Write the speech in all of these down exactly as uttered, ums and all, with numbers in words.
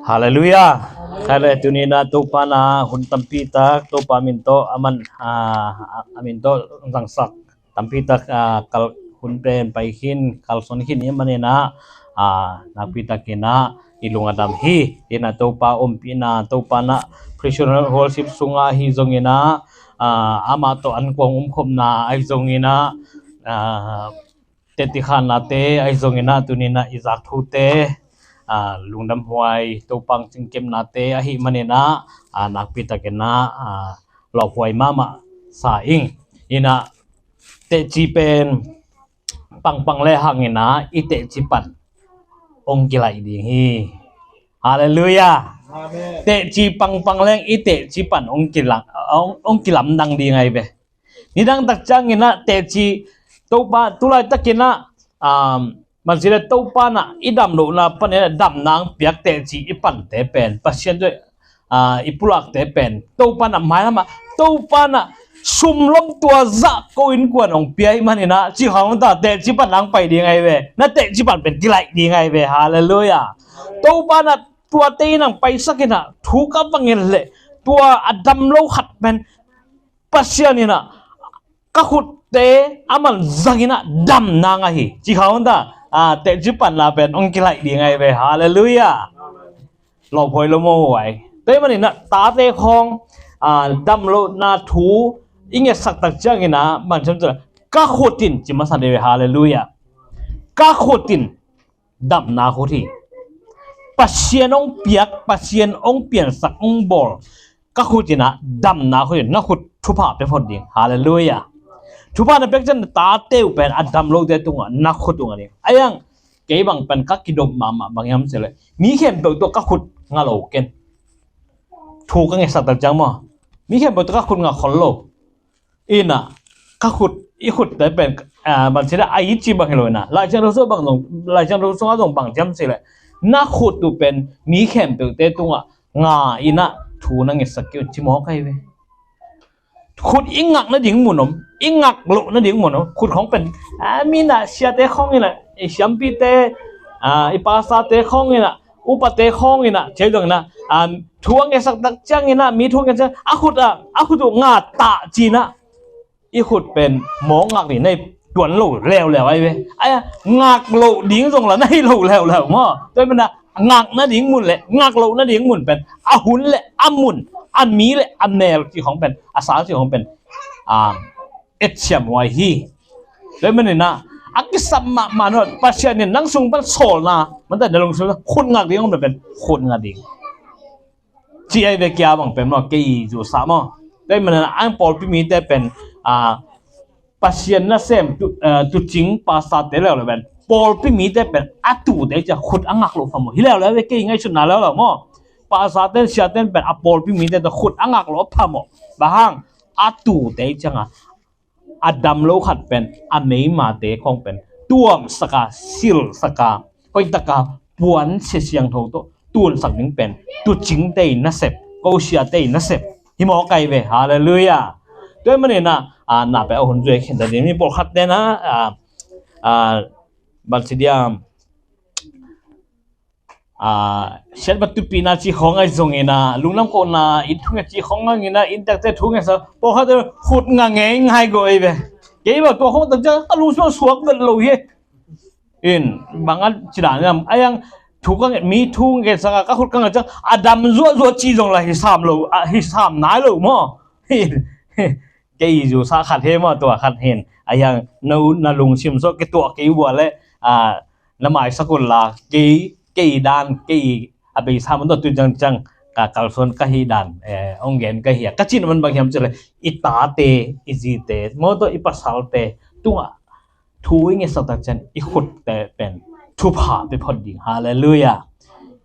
Halleluiah. Khale tuni na Topa na hun tampi tak Topa min tawh a man, a, a min tawh zangsak tampi tak, a, kal hun pen pai khin, kalsuan khin i manin ah, a, nakpi takin ah i lung a dam hi. Ina Topa ompihna, Topa na professional worship sungah hi zongin ah, a, amah tawh an kuang umkhopna ahi zongin ah, a, tetikhanate ahi zongin ah tuni na i zak thute, a, lungdamhuai Topa hong cingkepnate ahi manin ah, a, nakpi takin ah, a, lawphuai mahmah sa ing. Ina teci pen pangpang le hangin ah i teci pan hong kilaih ding hi. Halleluiah. Amen. Teci pangpang leng i teci pan hong kilam, hong, hong kilamdang ding ahi ve. Nidang tak ciangin ah teci Topa tulai takin ah, um, man ci le Topa na i dam lohna panin ah damna hong piak teci i pante pen Pasian tawh, a, i pulakte pen Topa na mailam ah Topa na sumlom tua zah ko innkuan hong pia i manin ah ci hang ta teci pan hong pai ding ahi ve. Na teci pan pen kilaih ding ahi ve. Halleluiah. Topa na tuate in hong paisak in ah thu ka va ngen leh tua a dam lo khat pen Pasian in ah ka khutte a man zangin ah damna ngah hi. Ci kha un ta, a, teci panna pen hong kilaih ding ahi ve. Halleluiah. Lawphuai lo maw huai. Tua ahih manin ah tate khawng, a, dam lohna thu i ngetsak tak ciangin ah man ciam ciam ka khut in ci masa ding ve. Halleluiah. Ka khut in damna khut hi. Pasian hong piak, Pasian hong piansak, hong bawl ka khut in ah damna khut hi. Na khut thupha pia phot ding. Halleluiah. Thupha na piak ciang tate uh pen a dam lote tungah na khut uh ngah ding. Ahi hang kei bang pen ka kidop mahmah bang hiam cih leh mi khempeuh tawh ka khut ngah lo ken. Thu ka ngetsak tak ciang maw, mi khempeuh tawh ka khut ngah khol lo. Ina ka khut, i khutte pen, a, man ci le a i ci bang hi lo ina Lai Siangtho sungah bang zong, Lai Siangtho sungah zong bang ciam ci le na khut uh pen mi khempeuhte tungah nga ina thu na ngetsak kei un ci mawk ahi ve. Khut i ngak nading mun om, i ngak loh nading mun om. Khut khawng pen, a, mi na siate khawng ina, i siampite, a, i pastorte khawng ina, upate khawng ina, ci zong ina, a, thu a ngetsak tak ciang ina, mi thu a ngetsak a khut a, a khut uh nga ta ci ina. I khut pen mawk ngak ding na hi tuan lo leuleu ahi ve. Ahi a, ngak loh ding zong la na hi lo leuleu maw. Tua ahih manin ah ngak nading mun le ngak loh nading mun pen a hun le a mun, a mi le a mel ci khawng pen, a sang ci khawng pen, a, etsiam huai hi. Tua ahih manin ah a kisam mahmah nawn Pasian in nang sung pan sawlna man ta na lungsim khut ngak ding om le pen khut ngak ding. Ci ahi ve kia bang pen maw, kei zu sa maw. Tua ahih manin ah pawlpi mite pen, a, Pasian nasem tu, a, tuucing pastorte leuleu pen pawlpi mite pen a tuute cia khut a ngak loh phamawh hi leuleu ve, kei ngaihsutna leuleu maw. Pastorte, siate pen a pawlpi mite tawh khut a ngak loh phamawh. Bang hang a tuute ciangah a dam lo khat pen a meimate khawng pen tuamsak a, silsak a, hoihtak a puansia siangtho tawh tunsak ding pen tuucingte in nasep, kosiate in nasep hi mawk ahi ve. Halleluiah. Tua ahih manin ah, a, na pen a hun zui khin ta ding mi pawlkhatte na, a, a, bang ci diam, a, siatna tupina ci khawng ahi zongin ah, lungdam kohna, inn thunget ci khawng ahi zongin ah, inntekte thungetsa pawlkhatte khut nga ngei ngai go ahi ve. Kei bang tua khawng tak ciang ka lungsim suak vet lo hi. In bang a ci dan hiam, ahi hang thu ka nget, mi thungetsak a ka khut ka nget ciang a dam zuahzuah ci zong la hi sam lo, a, hi sam nai lo maw. Kei zu sa khat hi maw, tua khat hi. Ahi hang na, na lungsim sawh kituah kei uh a leh, a, na maisak un la, kei, kei dan, kei a beisa man tawh tu ciangciang ka kalsuan ka hi dan, eh, hong gen ka hi a. Ka cihna man bang hiam cih leh i tate, i zite maw tawh i pasalte tungah thu i ngetsak tak ciang i khutte pen thupha pia phot ding. Halleluiah.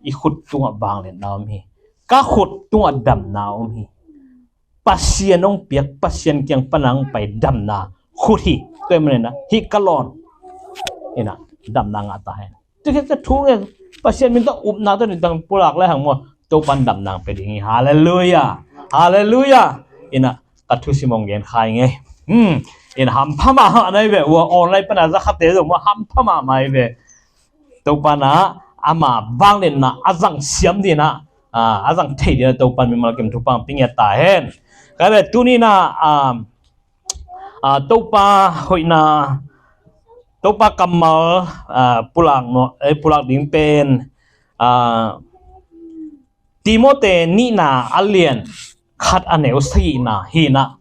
I khut tungah vangliatna om hi. Ka khut tungah damna om hi. Pasian hong piak, Pasian kiang pan a hong pai damna khut hi. Tua ahih manin ah hih ka lawn in ah damna ngah ta hen. Tua khit ka thu ngen, Pasian min tawh upna tawh nidang pulak le hang maw, Topa'n damna hong pia ding hi. Halleluiah. Halleluiah. In ah ka thusim hong gen kha ing ei. Hmm. In hampha mahmah na hi ve ua, online pan a za khate zong maw hampha mahmah hi ve. Topa'n ah, ama vangliatna a zang siam dinah, a zang thei dinah Topa in mimal kim thupha pia ngiat ta hen. Ka le tuni inah, a, a, Topa hoihna, Topa kammal, a, pulak nuah, eh, pulak ding pen, a, Timote nihna a lian khat a neu sagihna hinah.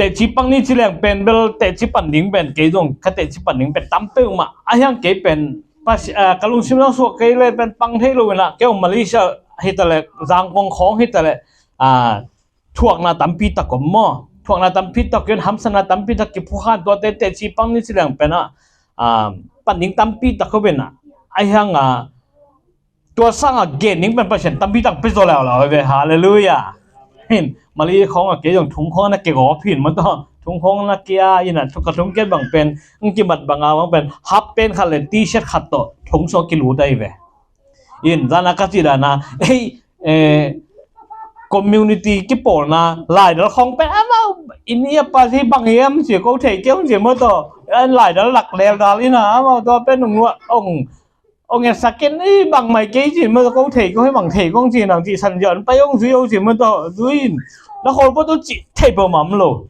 Tehci pang ni ci leng pen bel tehci pan ding pen kei zong ka tehci pan ding pen tam peuhmah a hiang kei pen pasi-, a, ka lungsim zong suak kei le pen pang thei lo inah kei ong Malaysia hitaleh Zangkong khawng hitaleh, a, thuakna tampi tak om maw? Thuakna tampi tak in hamsatna tampi tak kiphukhan tuate tehci pang ni ci leng penah, a, pan ding tampi tak om inah a hiang a, tua sangah gen ding pen Pasian tampi tak pia zaw leuleu ve. Halleluiah. Hin, Mali khawngah kei zong thung khawng na kigawp hin maw tawh. Thung khawng na kia inah ka thung kiat bang pen, ng kimat banga bang pen, half pant khat le T-shirt khat tawh thong sawng kilut ahi ve. In, zana ka ci dana, ei, eh, community kipawlna laidal khawng pen, amau, in ia pa hi bang hiam ci ko thei keu ci maw tawh. Laidal lak leldal inah, amau tua pen ong, ong, ong etsak in, ei, bang mai kei ci maw ko thei ko hi bang thei kong ci nang ci san zian pai ong zui ong ci maw tawh, zui in. Na khawl pawh tawh ci thei pawh mam lo.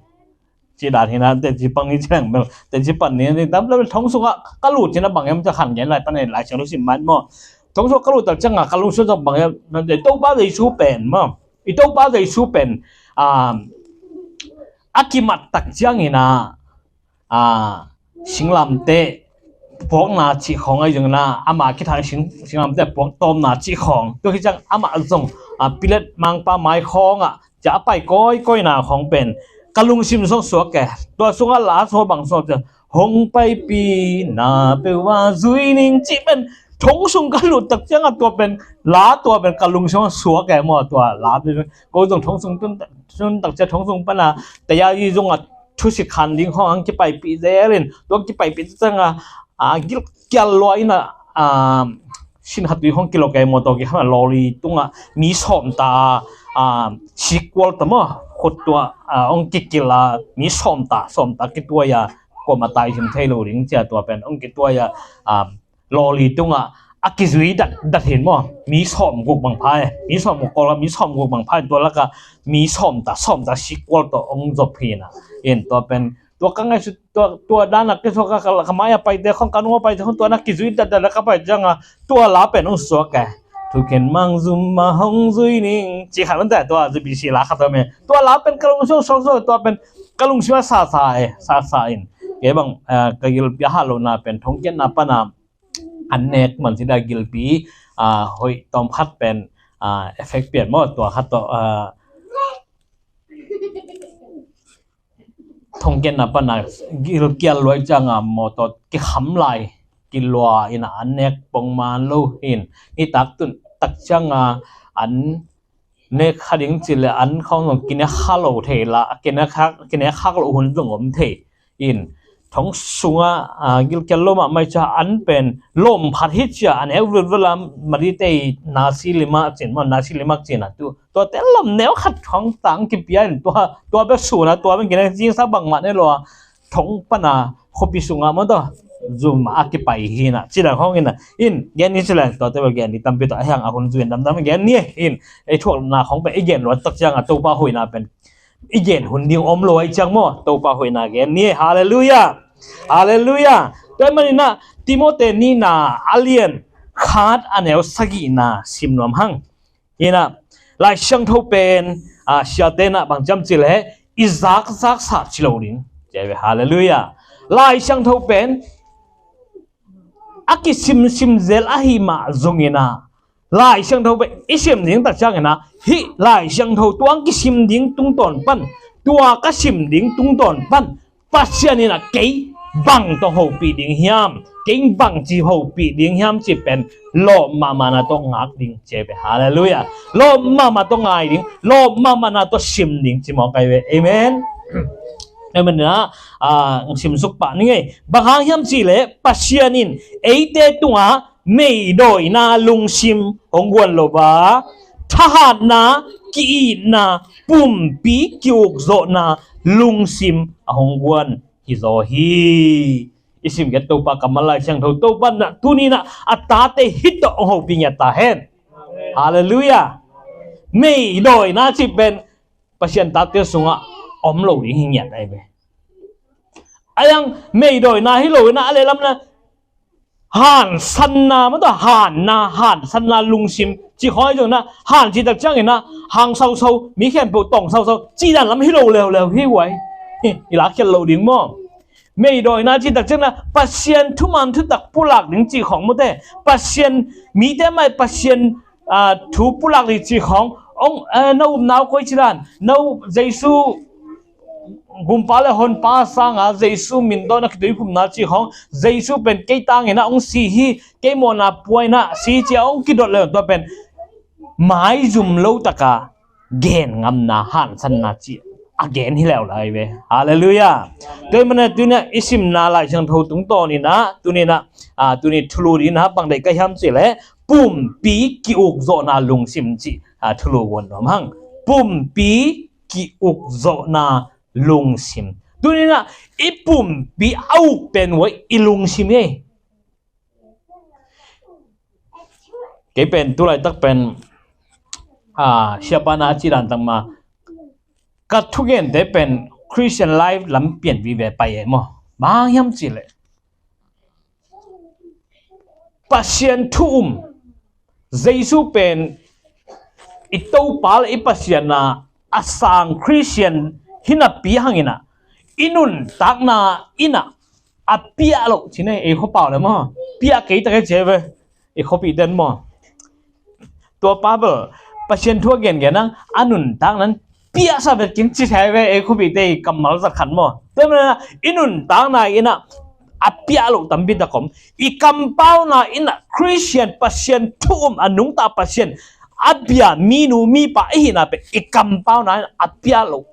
Ci dan hinah, tehci pang ni ci leng bel, tehci pan ni, ni tam le thong sungah ka lut cinah bang hiam ci khan gen lai pan Lai Siangtho sim man maw. Thong sungah ka lut tak ciangah ka lungsim zong bang hiam, Topa Jesu pen maw. I Topa Jesu pen, a, a kimat tak cianginah, a, singlamteh puakna cih khawng ahi zongin ah, amah kithang sing, singlamteh puak tawmna cih khawng. Tua hi ciang amah zong, a, Pilat mangpa mai khawngah cia a pai kawikawina khawng pen ka lungsim zong suak e. Tua sungah la sung bang suak ciang, hong paipihna peuh a zui ning cih pen thong sung ka lut tak ciangah tua pen la tua pen ka lungsim zong suak e maw, tua la pen ko zong thong sung tun, tun tak ciang thong sung pana taya i zongah thusik khan ding khawng ang kipaipih zel in, tua kipaipih ciangah, a, gilkial lua in a, a, sin khat tui khawng kilok e maw, tua kikhan a lawli tungah mi sawmta, a, sikual ta maw, khut tua, a, hong kikil a, mi sawmta, sawmta kituai a, kuamah taihim thei lo ding cia tua pen hong kituai a, a, lawli tungah a kizui dat, dat hin maw, mi sawmguk bang pha e, mi sawmguk kawl a, mi sawmguk bang pha in tua lakah mi sawmta, sawmta sikual tawh hong zop hin a, in tua pen, tua ka ngaihsut, tua, tua dan a kisuak a ka, ka mai a paite khawng, ka nung a paite khawng, tua na kizui dat, dat a ka pai ciangah, tua la pen hong suak e. Thukhen mangzum a hong zui ning, ci khat mante, tua zui bisi la khat tua me. Tua la pen ka lungsim suak, suak, tua pen ka lungsim a sa, sa e, sa, sa in. Kei bang, eh, ka gilpi a hat lohna pen thongkiatna pana an nek man cih dah gilpi, a, hoih tawm khat pen, a, effect pian maw, tua khat tawh, a, thongkiatna pana gilkial luai cianga maw, tua kikham lai kilua in a an nek pongman lo in, nitak tun tak cianga an nek kha ding cih le an khawng zong kinek kha lo thei la, kinek kha, kinek khak lo hun zong om thei. In thong sungah, a, gilkial lo mahmah ciah an pen lawm phat hi ciah an eu vilvel a, Malay te i nasi lemak cin maw, nasi lemak cin a tu, tua te lawm neu khat khawng tang kipia in tua, tua bek sun a, tua bek kinek zingsa bangmah ne lo a, thong pana khuapi sungah maw tua zum a kipai hi na, ci dan khawng in a, in gen ni ci leng tua te bel gen ni tampi tua a hiang a hun zui in damdam gen ni in, ei thuakna khawng pen i gen luat tak ciang a Topa hoihna pen i gen hun ding om lo ai ciang maw, Topa hoihna gen ni. Halleluiah. Halleluiah. Tua manin a Timote nihna a lian khat a neu sagihna sim nuam hang. Hi na, Lai Siangtho pen, a, siate na bang ciam ci le i zakzak sa ci lo ding. Halleluiah. Lai Siangtho pen a kisimsim zel ahi mah zongin a, Lai Siangtho pen i sim ding tak ciangin a, hih Lai Siangtho tua kisim ding tungtawn pan, tua ka sim ding tungtawn pan Pasian in a kei bang tawh hopih ding hiam, kei bang ci hopih ding hiam ci pen lawm mahmahna tawh ngak ding ci pen. Halleluiah. Lawm mahmah tawh ngai ding, lawm mahmahna tawh sim ding ci mawk ai ve. Amen. Amen na, a, simsuk pah ni ngei. Bang hang hiam ci le Pasian in eite tungah meidawina lungsim hong guan lo ba, thahatna, ki-itna, pumpi kiukzawhna lungsim a hong guan hi zaw hi. I sim ngiat Topa kammal Lai Siangtho, Topa in ah tuni in ah a tate hih tawh hong hopih ngiat ta hen. Halleluiah. Meidawina cih pen Pasian tate sungah om lo ding hi ngiat ahi ve. A yang meidawina hi lo in ah a lehlam in ah hansanna, mah tawh hanna, hansanna lungsim cih khawng ahi zongin ah, han cih tak ciangin ah hang sausau, mi khempeuh tawng sausau cih dan lam hi lo leuleu hi guai. Hi, i lakkhiat loh ding maw? Meidawina cih tak ciangin ah Pasian thuman thutak pulak ding cih khawng, mawte, Pasian, mite mah Pasian, ah, thu pulak ding cih khawng. Ong, eh, na upna uh koi ci dan, na up Jesu gumpa le honpa sanga Jesu min tawh na kituiphumna cih khawng, Jesu pen kei tangin ah hong si hi, kei mawhna pua in ah si hi ci-a hong kidot le tua pen maizum lo taka gen ngamna, hansanna cih a gen hi leuleu ahi ve. Halleluiah. Tua ahih manin ah tuni in ah i simna Lai Siangtho tungtawn in ah tuni in ah, ah, tuni thulu ding in ah bang deih ka hiam cih leh pumpi ki-ukzawhna lungsim cih, ah, thulu guan nuam hang. Pumpi ki-ukzawhna lungsim. Tuni in ah i pumpi a uk pen uh ahi i lungsim hi. Kei pen tu laitak pen, ah, siapa in ah a cih dan tak mah, ka thugente pen Christian life lam pian vive pai e maw? Bang hang hiam cih leh Pasian thu um, Jesu pen i Topa le i Pasian a, a sang Christian hi napi hangin ah i nuntakna in ah a piah loh ci ni, ei khuapau le maw, piah kei tak e ci ve, i khuapihte in maw. Tua pa bel Pasian thu a gengen ang a nuntakna in piahsa vet keng ci thei ve, ei khuapihte i kammal zat khat maw. Tua manin ah i nuntakna in ah a piah loh tampi tak om. I kampauna in ah Christian, Pasian thu um, a nungta Pasian a bia minu mipa i hihna pen i kampauna in ah a piah loh,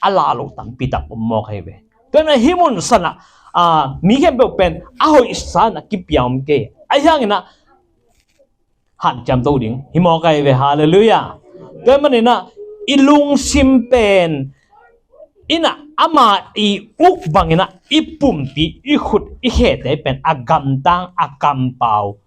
a lah loh tampi tak om mawk ahi ve. Tua manin ah hih mun san ah, ah, mi khempeuh pen a hoihsa in ah kipia om kei. Ahi hangin ah hanciam to ding hi mawk ahi ve. Halleluiah. Tua ahih manin ah i lungsim pen in ah ama i uk bangin ah i pumpi, i khut, i khete pen a gamtang, a kampau,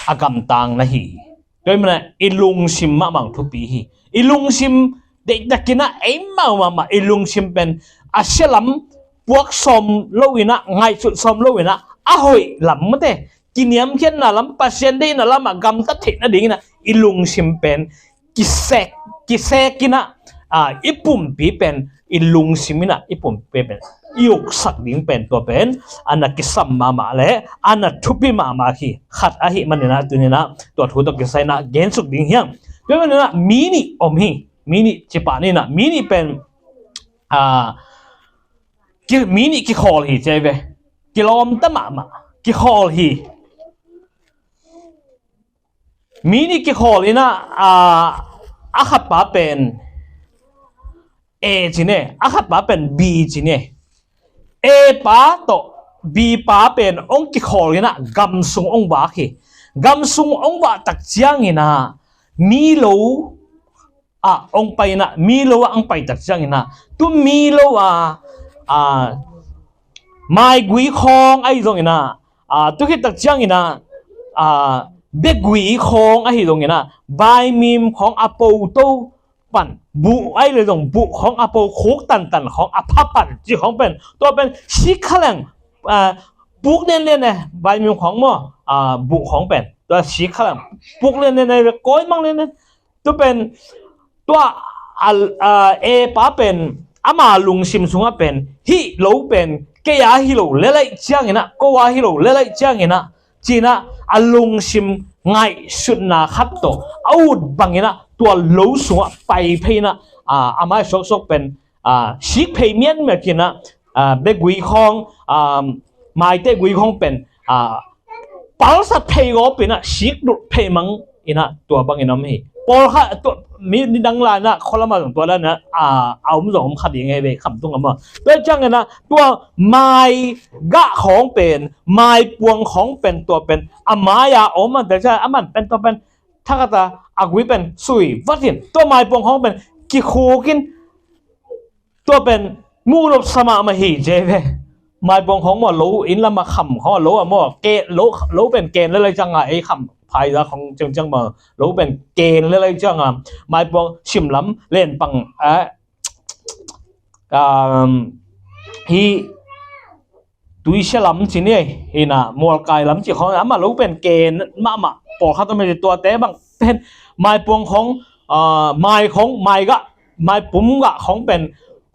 a gamtang na hi. Tua ahih manin ah i lungsim mahmah thupi hi. I lungsim deihtakin ah eimau mahmah i lungsim pen a sia lam puak sawm lo in ah, ngaihsut sawm lo in ah, a hoih lam, mawte, kiniamkhiatna lam, Pasian deihna lamah gamta theih nadingin ah i lungsim pen kisek, kisek in ah, ah, i pumpi pen, i lungsim in ah i pumpi pen i uksak ding pen tua pen a na kisam mahmah le a na thupi mahmah hi khat ahih manin ah tuni in ah tua thu tawh kisai in ah gensuk ding hi hang. Tua ahih manin ah mi nih om hi. Mi nih ci pah ni in ah, mi nih pen, ah, ki, mi nih kikhawl hi ci ahi ve. Kilawmta mahmah, kikhawl hi. Mi nih kikhawl in ah, ah, a khat pa pen A ci ni, a khat pa pen B ci ni. A pa tawh B pa pen hong kikhawl in ah gam sung hong vak hi. Gam sung hong vak tak ciangin ah mi lo ah hong pai in ah, mi lo ah hong pai tak ciangin ah, tu mi lo ah, ah, maigui khawng ahi zongin ah, ah, tu khit tak ciangin ah, ah, begui khawng ahi zongin ah, baimim khawng a po to pan, buh ahi le zong buh khawng a po, khuk tantan khawng a pha pan ci khawng pen, tua pen sik kha leng, ah, puk lianlian e, baimim khawng maw, ah, buh khawng pen tua sik kha leng, puk lianlian e, kawi mang lianlian. Tu pen tua a, a, A pa pen ama lungsim sungah pen hih lo pen kei a hi lo lel ahih ciangin ah, ko a hi lo lel ahih ciangin ah, ci-in ah a lungsim ngaihsutna khat tawh a ut bangin ah tua lo sungah pai phei in ah, a, a mai suaksuak pen, a, sik phei mianmian khin ah, a, begui khawng, a, maite gui khawng pen, a, palsat phei gawp in ah sik dulh phei mang in ah tua bangin om hi. Pawlkhat tua mi, midang lai in ah khualam ah zong tua dan in ah, a, a om zong om kha ding hi ve, khamtung ah maw. Tua ciangin ah tua mai gah khawng pen, mai puang khawng pen, tua pen a mai-a om a, tua ciang a man pen tua pen thakat a, a gui pen sui vat in, tua mai puang khawng pen kikhuk in, tua pen muh nopsa mahmah hi ci hi ve. Maipuang khawng maw, lo inn lam a kham khawng a, lo a maw, ke, lo, lo pen ken le lai ciang a, ei kham phaiza khawng ciangciang maw, lo pen ken le lai ciang a, maipuang sim lam len pang a, um, hi tuisia lam ci ni, hi na mualkai lam ci khawng, amah lo pen ken mahmah pawlkhat om hi. Tuate bang pen maipuang khawng, ah, mai khawng, mai gah, maipum gah khawng pen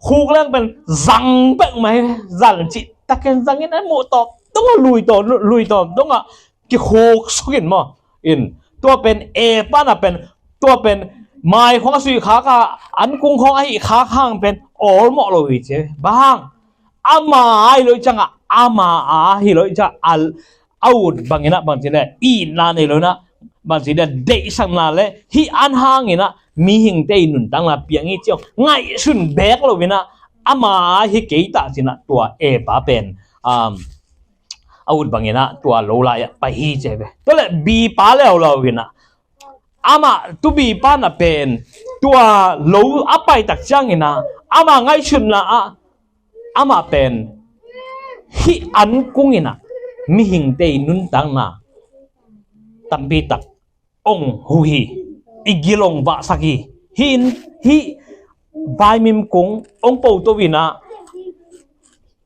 khuk leng pen zang pek mah hi, zang cih takin zang in, an muh tawp dong a, lui tawp, lui tawp dong a kikhuk suk in maw. In tua pen e pana pen, tua pen mai khawng a suih khak a, an kung khawng a hih khak hang pen awlmawh lo hi ci. Bang hang? Ama a hi lo ciang a, ama a hi lo ciang a, a ut bangin ah, bang ci le, itna nei lo in ah, bang ci le, deihsakna le hih an hangin ah mihingte i nuntakna piang hi ci-in ngaihsun beek lo in ah, ama a hi kei ta ci-in ah tua e pa pen, um, a ut bangin ah tua lo lai ah pai hi ci ve. Tua le bi pa le au lo in ah, amah tubi pana pen tua lo a pai tak ciangin ah, ama ngaihsutna ah, amah pen hih an kung in ah mihingte i nuntakna tampi tak ong huh hi, i gil ong vahsak hi. Hih in, hih vaimim kung ong poto in ah,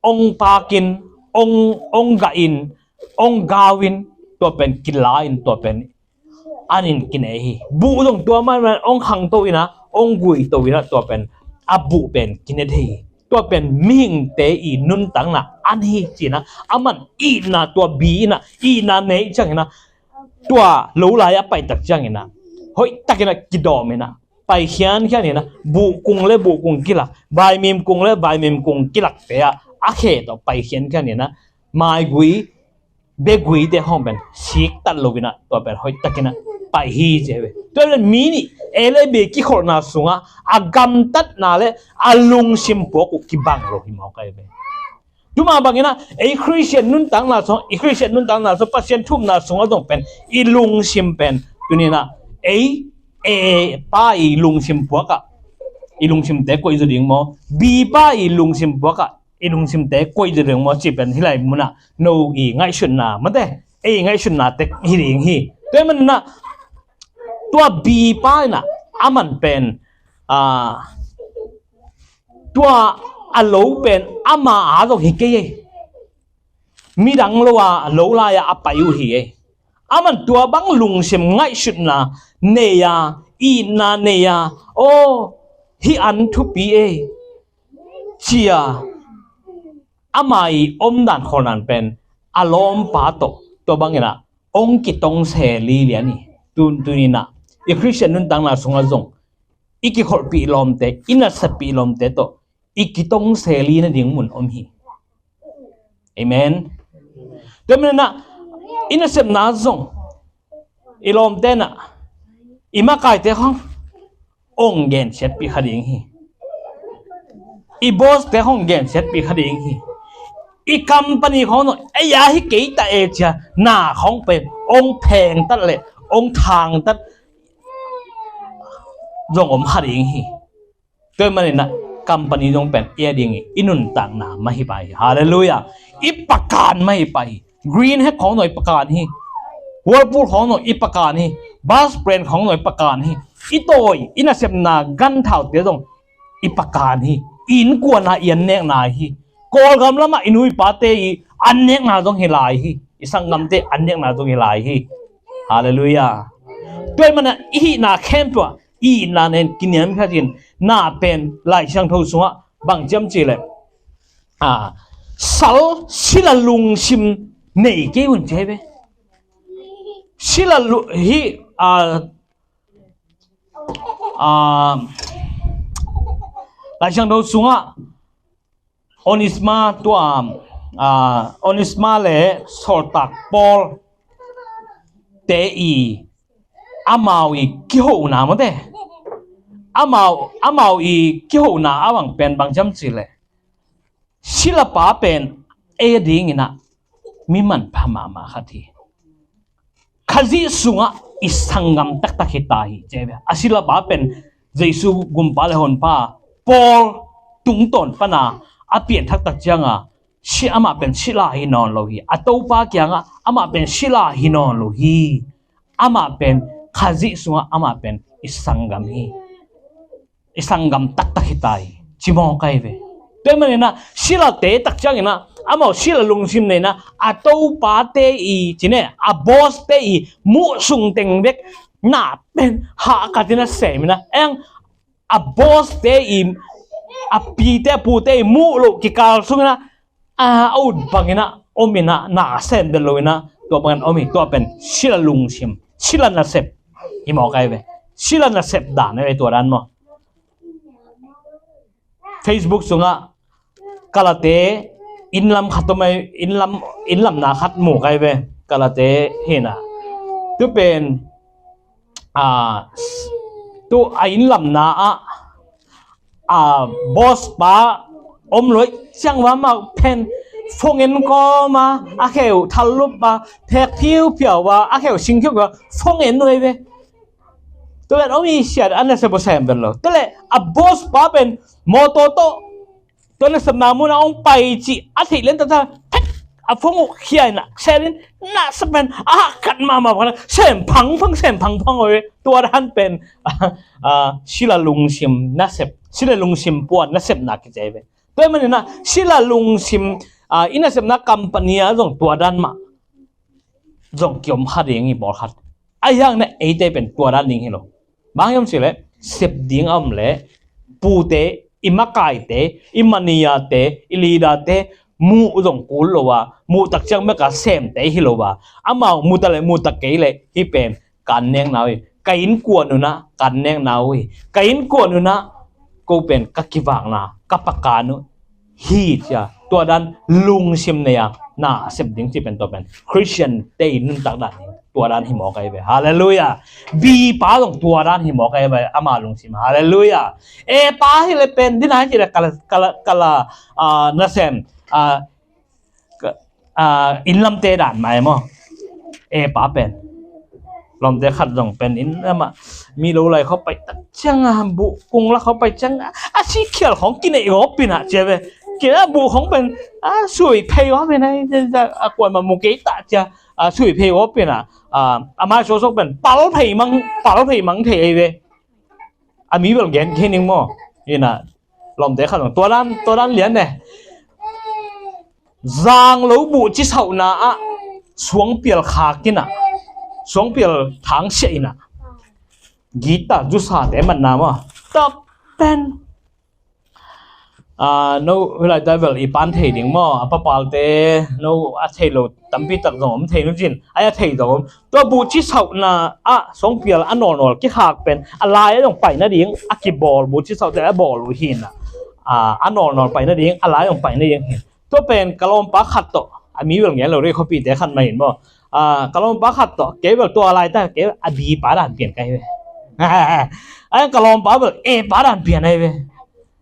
ong pakin, ong, ong gahin, ong gauvin, tua pen kila in, tua pen an in kine hi. Buh zong tua manman ong khangto in ah, ong guito in ah, tua pen a buh pen kine thei hi. Tua pen mihingte i nuntakna an hi ci-in ah, aman itna tua bi in ah, itna nei ciangin ah, tua lo lai a pai tak ciangin ah, hoih takin ah kidawm in ah, pai khiankhian in ah, buh kung le buh kung kilak, vaimim kung le vaimim kung kilakte ah a khe tawh pai khiankhian in ah, maigui, beguite khawng pen siktat lo in ah, tua pen hoih takin ah pai hi ci ve. Tua pen mi nih A le B kikholhna sungah a gamtatna le a lungsim puak uh kibang lo hi mawk ahi ve. Tuma bangin ah, ei Khristian nuntakna sung, i Khristian nuntakna sung, Pasian thumna sungah zong pen i lungsim pen tuni-in ah, ei, e pa i lungsim puak ah i lungsimte koih zaw ding maw, bi pa i lungsim puak ah i lungsimte koih zaw ding maw, ci pen hih lai mun ah no i ngaihsutna mate, ei ngaihsutna tek hi ding hi. Tua ahih manin ah, tua bi pa in ah, aman pen, ah, tua a lo pen ama a zong hi kei ei. Midang lo a lo lai a a pai uh hi ei. Aman tua bang lungsim ngaihsutna nei a, itna nei a, aw, hih an thupi ei, ci-a ama i omdan kholhnan pen a lawmpa tawh tua bangin ah ong kitong se lilian hi. Tun, tuni-in ah i Khristian nuntakna sungah zong i kikholhpih lawmte, i nasepih lawmte tawh i kitong se li nading mun om hi. Amen. Tua manin ah i nasepna zong i lawmte in ah i makaite khawng ong gensiatpih kha ding hi. I boss te khawng gensiatpih kha ding hi. I company khawng zong ei a hi kei ta e ci-a na khawng pen ong phengtat le ong thangtat zong om kha ding hi. Tua ahih manin ah company zong pen ei a ding hi, i nuntakna mah hi pah hi. Halleluiah. I pakan mah hi pah hi. Green Hat khawng zong i pakan hi. Whirlpool khawng zong i pakan hi. Bass brand khawng zong i pakan hi. I tawi, i nasepna ganthaute zong i pakan hi. I innkuan ah i annekna hi. Kawlgam lamah i nu i pate i annekna zong hi lai hi. I sanggamte annekna zong hi lai hi. Halleluiah. Tua ahih manin ah i hihna khempeuh ah i itna nen kiniamkhiat in, na pen Lai Siangtho sungah bang ci hiam cih leh, a, sal sila lungsim nei kei un ci hi ve. Sila lu-, hi, a, a, Lai Siangtho sungah Onesma tua, a, Onesma le sawltak Paul te i amau i kihona mawte. Amau, amau i kihona a bang pen bang ci hiam cih leh, silapa pen ei a dingin ah mi manpha mahmah khat hi. Khazih sungah i sanggam taktak hi ta hi ci hi ve. A silapa pen Jesu gumpa le honpa Paul tungtawn pana a pianthak tak cianga si, amah pen sila hi nawn lo hi. A Topa kiangah amah pen sila hi nawn lo hi. Amah pen Khazih sungah amah pen i sanggam hi. I sanggam taktak hi ta hi. Ci mawk ahi ve. Tua ahih maninah silate tak cianginah amau sila lungsim nei inah a topate i, ci ne, a bosste i muh sungteng bek na pen hahkat inah sem inah eng a bosste i, a pite a pute i muh loh kikal sunginah a, a ut banginah om inah na sem bel lo inah tua bangin om hi. Tua pen sila lungsim, sila nasep hi mawk ahi ve. Sila nasep dan ahi ve tua dan maw. Facebook sungah kalate innlam khat om ahi, innlam, innlamna khat mu ahi ve. Kalate hinah tu pen a, tu a innlamna ah a, boss pa om loi ciang va mau pen phone en kawma a kheu thallup a phek phiuphiau a, a kheu sing phiuphiau phone en nuai ve. Tua pen om i siat an na se bo sem pen lo. Tua le a boss pa pen motor tawh tua nasepna munah hong pai cih a theih lian taktak a phone uh khia inah sem in na sa pen a hahkat mahmah bangin sem phangphang, sem phangphang ahi ve. Tua dan pen a, sila lungsim nasep, sila lungsim puan nasepna kici ahi ve. Tua ahih maninah sila lungsim a, i nasepna company ah zong tua dan mah zong kiom kha ding hi bawlkhat. Ahi hangin eite pen tua dan ding hi lo. Bang hiam cih leh sep ding a om leh pute, i makaite, i maniate, i leaderte muh zong kul lo a, muh tak ciang bek a semte hi lo a, amau mu ta leh mu ta kei leh hih pen ka annek na uh hi. Ka innkuan unah ka annek na uh hi. Ka innkuan unah ko pen ka kivakna, ka pakan uh hi cia. Tua dan lungsim nei a na a sep ding cih pen tua pen Khristiante i nuntak dan hi. Tua dan hi mawk ahi ve. Halleluiah. Bipa zong tua dan hi mawk ahi ve, ama lungsim. Halleluiah. Epa hi le pen dina hi cih le kala, kala, kala a, nasem a, ka, a, innlamte dan mah e maw. Epa pen lawmte khat zong pen inn lamah mi lo lai khawng pai tak ciangah buh kung lak khawng pai ciangah a sikhial khawng kineih gawp inah cia ve. Kinah buh khawng pen a sui phei gawp inah a kuamah mu kei ta cia a sui phei gawp inah a, a mai suaksuak pen pal phei mang, pal phei mang thei ahi ve. A mi bel gen kei ning maw. Inah lawmte khat zong tua dan, tua dan lian ne. Zang lo buh cisauhna ah suangpial khak inah suangpial thangsiah inah gita zusate matna maw. Tua pen a, no hilai ta bel i pan thei ding maw, a papalte no a thei lo tampi tak zong om thei nu cin ai a thei zong om. Tua buh cisauhna ah suangpial a nawlnawl kikhak pen a lai a zong pai nading a kibawl buh cisauhte a bawl uh hi inah a, a nawlnawl pai nading a lai a zong pai nading hi. Tua pen ka lawmpa khat tawh a mi bel ngen lo rei khuapite khat mah hi in maw. A, ka lawmpa khat tawh kei bel tua laita kei a bipa dan pian ka hi ve. A, ka lawmpa bel epa dan pian ahi ve.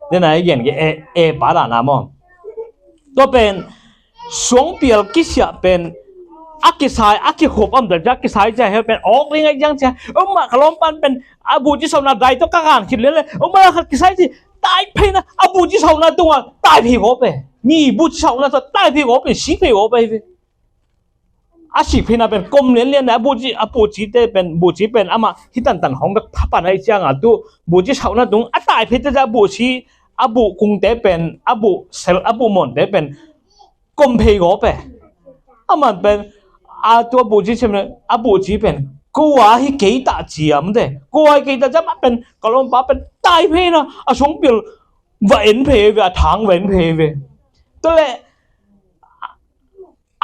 Dena i gen kei epa dan a maw. Tua pen suangpial kisiah pen a kisai, a kikhup a om ta cia kisai cia hel pen awk ding a ciang cia. Om mah ka lawmpan pen a buh cisauhna dai tawh ka gan khit lian le om mah khat kisai ci tai pheina a buh cisauhna tungah tai phei gawp e. Mi buh cisauhna tawh tai phei gawp e, si phei gawp e hi ve. A sik pheina pen kom lianlian a buhci, a buhcite pen, buhci pen amah hi tantan khawng bek phapan ahi cianga tu buhci sauhna tung a tai pheite a buhci, a buh kungte pen, a buh sel, a buh mawnte pen kom phei gawp e. Aman pen a tu a buhci sem a buhci pen ko a hi kei ta ciam te, ko a hi kei ta ciam a pen ka lawmpa pen tai pheina a sungpil va en phei ve, a thang va en phei ve. Tua le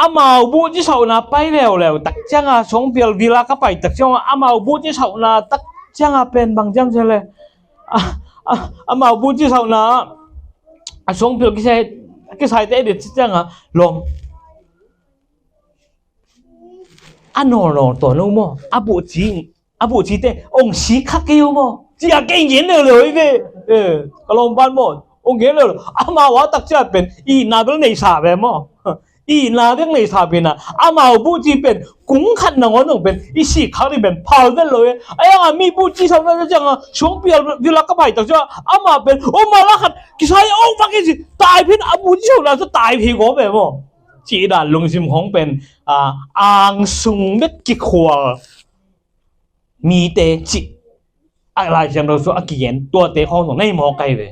amau buhci sauhna pai leuleu tak cianga songpial vila ka pai tak cianga amau buhci sauhna tak cianga pen bang ciam cia le amau buhci sauhna a songpial kisai, kisaite edit cianga lawm a nawlnawl tua no maw, a buhci a buhcite ong si kha kei uh maw? Cia kei ngen leuleu hi ve. Ka lawmpan maw ong ngen leuleu. Amau a tak cia pen i na bel neisa ve maw? Itna dek nei sa pen a, amau buhci pen kung khat nangawn zong pen i sik khak ding pen phal vet lo e. A iang a mi buhci sa na ciang a suang pial vilak ka pai tak ciang amah pen o ma la khat kisai o bak i ci tai phin a buhci sa na sa tai phi go pe maw. Ci dan lungsim khong pen a, angsung bek kikhual mite cih a Lai Siangtho sung a kigen tuate khawng zong nei mawk ahi ve.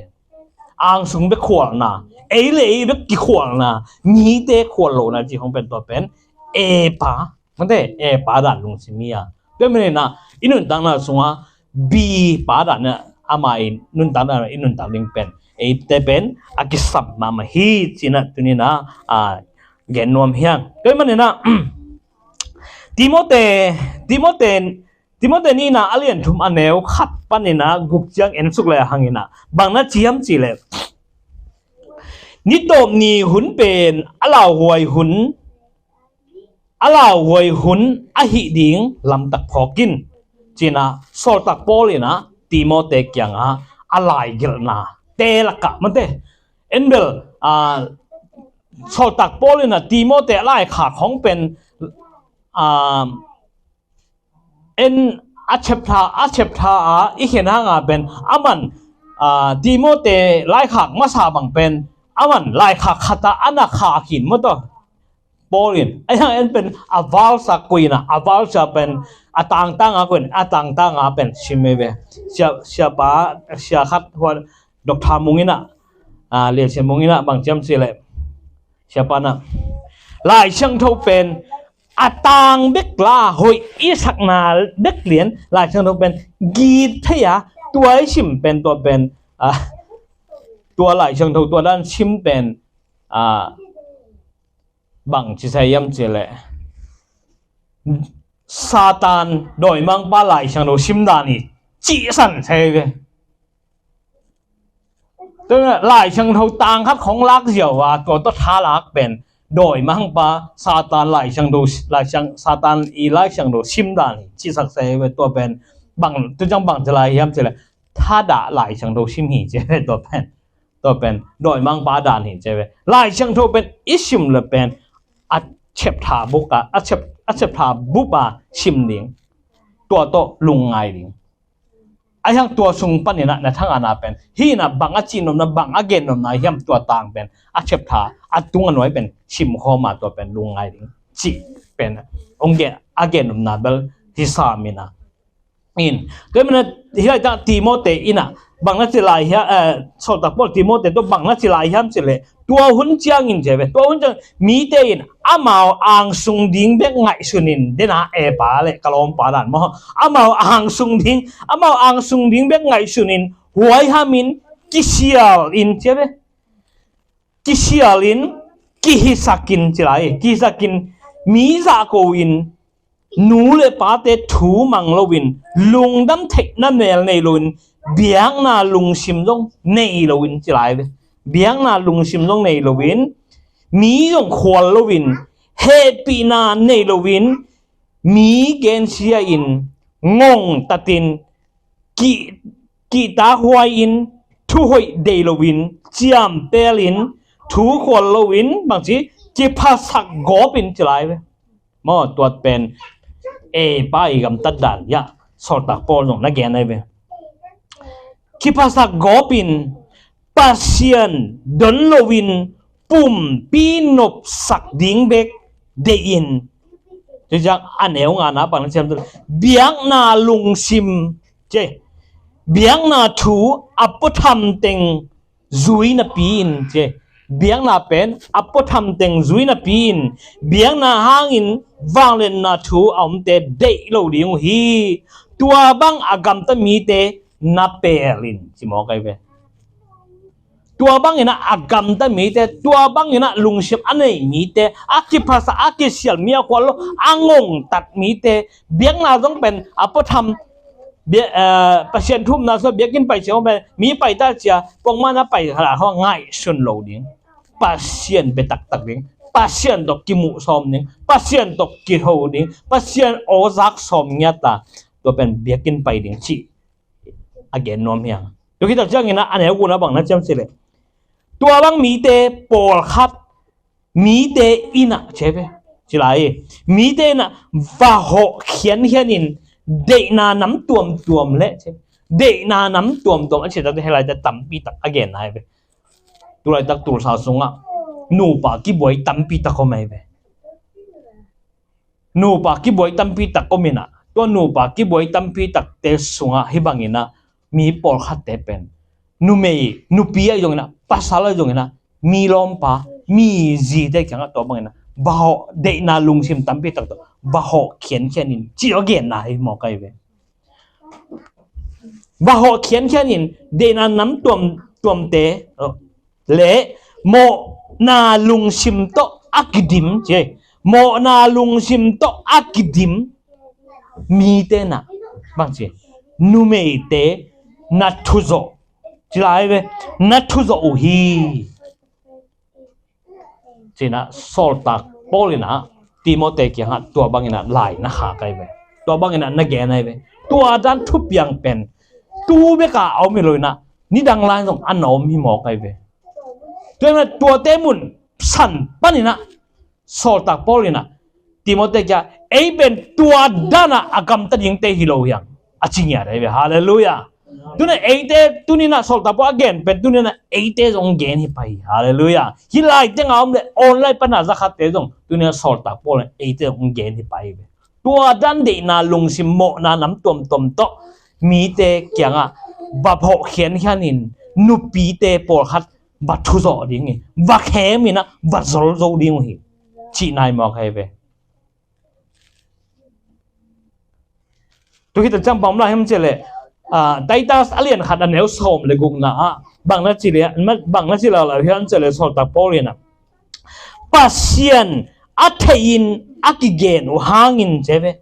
Angsung bek khualna, ei le ei bek kikhualna, mite khual lohna cih khawng pen tua pen A pa, mate A pa dan lungsim hi a. Tua manin a i nuntakna sungah B pa dan a ama i nuntakna i nuntak ding pen eite pen a kisam mahmah hi cih na tunin a gen nuam hi hang. Tua manin a Timote, Timote, Timote nihna a lian thum a neu khat panin a guk ciang en suk le hangin a bang na ci hiam cih leh, ni tawp ni hun pen a lauhuai hun, a lauhuai hun ahih ding lamtak phawk in, ci-in a sawltak Paul in a Timote kiangah a laigelhna te lakah mate en bel a sawltak Paul in a Timote laikhak hong pen a en a chapter, a chapter a i khen hanga pen aman a Timote laikhak masa bang pen aman laikhak khat a ana khak hi maw tawh. Paul in a hiang en pen a valsa kuina a valsa pen a tangtanga kuin a tangtanga pen sim ei ve. Sia, siapa sia khat huan Doctor Mung in a, a Lian Sian Mung in a bang ci hiam cih leh, siapa na Lai Siangtho pen a tang bek la hoih i sakna bek lian Lai Siangtho pen git thei a tua i sim pen tua pen a tua Lai Siangtho tua dan sim pen a bang ci sa hiam cih leh Satan dawimangpa Lai Siangtho sim dan hi cih san sa hi ve. Tua Lai Siangtho tang khat khong lak ziau a tua tawh tha lak pen dawimangpa Satan Lai Siangtho, Lai Siang, Satan i Lai Siangtho sim dan hi cih sak sa hi ve. Tua pen bang tu ciang bang ci lai hiam cih leh thadah Lai Siangtho sim hi ci ve tua pen. Tua pen dawimangpa dan hi ci ve. Lai Siangtho pen i sim le pen a chapter buk a, a chap, a chapter buk a sim ding. Tua tawh lungngai ding. A hiang tua sung panin a na thangana pen hi na bang a ci nopna bang a gen nopna hiam tua tang pen a chapter a tung a nuai pen sim khawm a tua pen lungngai ding. Cih pen ong gen a gen nopna bel hi sa min a. In tua manin a hi lai tang Timote in a bang na ci lai hiam, eh, sawltak Paul Timote tawh bang na ci lai hiam cih leh tua hun ciangin ci ve. Tua hun ciang mite in amau angsung ding bek ngaihsun in dena e pa le ka lawmpa dan maw. Amau angsung ding, amau angsung ding bek ngaihsun in huaihamin kisial in ci ve. Kisial in kihisak in ci lai kihisak in mi zahko in nu le pate thu mang loin lungdam theihna mel nei loin biakna lungsim zong nei loin ci lai ve. Biakna lungsim zong nei loin mi zong khual loin hehpihna nei loin mi gensia in ngongtatin kih, kihtakhuai in thuhoih dei loin ciampel in thu khual loin bangci kiphasak gawp in ci lai ve. Maw tuat pen e pa i gamtat dan ya sawltak Paul zong na gen ai ve. Kiphasak gawp in Pasian don loin pumpi nopsak ding bek deih in. Cuciang a neu ngana bang na ciam biakna lungsim ce biakna thu a puatham teng zui napi in ce biakna pen a puatham teng zui napi in biakna hangin vangliatna thu a omte deih lo ding uh hi. Tua bang a gamta mite na pel in ci mawk ai ve. Tua bangin a gamta mite tua bangin a lungsim a nei mite a kiphasa a kisial mi a khual lo a ngongtat mite biakna zong pen a puatham Pasian thumna sua biakinn pai cia pen mi paita cia pongman a pai hala khaw ngaihsun lo ding. Pasian bia taktak ding. Pasian tawh kimuh sawm ding. Pasian tawh kitho ding. Pasian awzak sawm ngiat a tua pen biakinn pai ding cih a gen nuam hiang. Tua khit tak ciangin a neu kuna bang na ciam cih leh tua bang mite pawlkhat Mite in ah, ci hi ve. Ci lai hi. Mite in ah va hawh khiankhian in, deihna nam tuamtuam le, ci hi. Deihna nam tuamtuam a cih takte hih lai-ah tampi tak a genna hi ve. Tu laitak Tulsa sungah nupa kibuai tampi tak om hi ve. Nupa kibuai tampi tak om in ah, tua nupa kibuai tampi takte sungah hih bangin ah mi pawlkhatte pen numei, nupi ahi zongin ah, pasal ahi zongin ah, mi lawmpa, mi zite kiangah tua bangin ah va hawh, deihna lungsim tampi tak tawh va hawh khiankhian in, ci a genna hi mawk ahi ve. Va hawh khiankhian in, deihna nam tuamtuamte, uh, le mawhna lungsim tawh a kidim, ci hi. Mawhna lungsim tawh a kidim mite in ah, bang ci, numeite na thuzawh, ci lai hi ve, na thuzawh uh hi, ci-in ah sawltak Paul in ah Timote kiangah tua bangin ah lai na khak ahi ve. Tua bangin ah na gen ahi ve. Tua dan thupiang pen tu bek a om hi lo in ah, nidang lai zong a na om hi mawk ahi ve. Tua in ah tuate mun san panin ah sawltak Paul in ah Timote kiangah ei pen tua dan a a gamta dingte hi lo hiam, a ci ngiat ahi ve. Halleluiah. Tuni-in ah eite, tuni-in ah sawltak Paul a gen pen tuni-in ah eite zong gen hi pah hi. Halleluiah. Hih lai tengah om le online pana za khatte zong tuni-in ah sawltak Paul in eite zong gen hi pah hi ve. Tua dan deihna lungsim, mawhna nam tuamtuam tawh mite kiangah va hawh khiankhian in, nupite pawlkhat va thuzawh ding hi, va khem in ah va zol zo ding uh hi, cihna hi mawk ahi ve. Tu hi tak ciang bang om lai hiam cih leh, ah, Titus a lian khat a neu sawm le gukna ah bang na ci le, bang na ci lala hiam cih leh sawltak Paul in ah Pasian a theihin a kigen uh hangin, ci hi ve.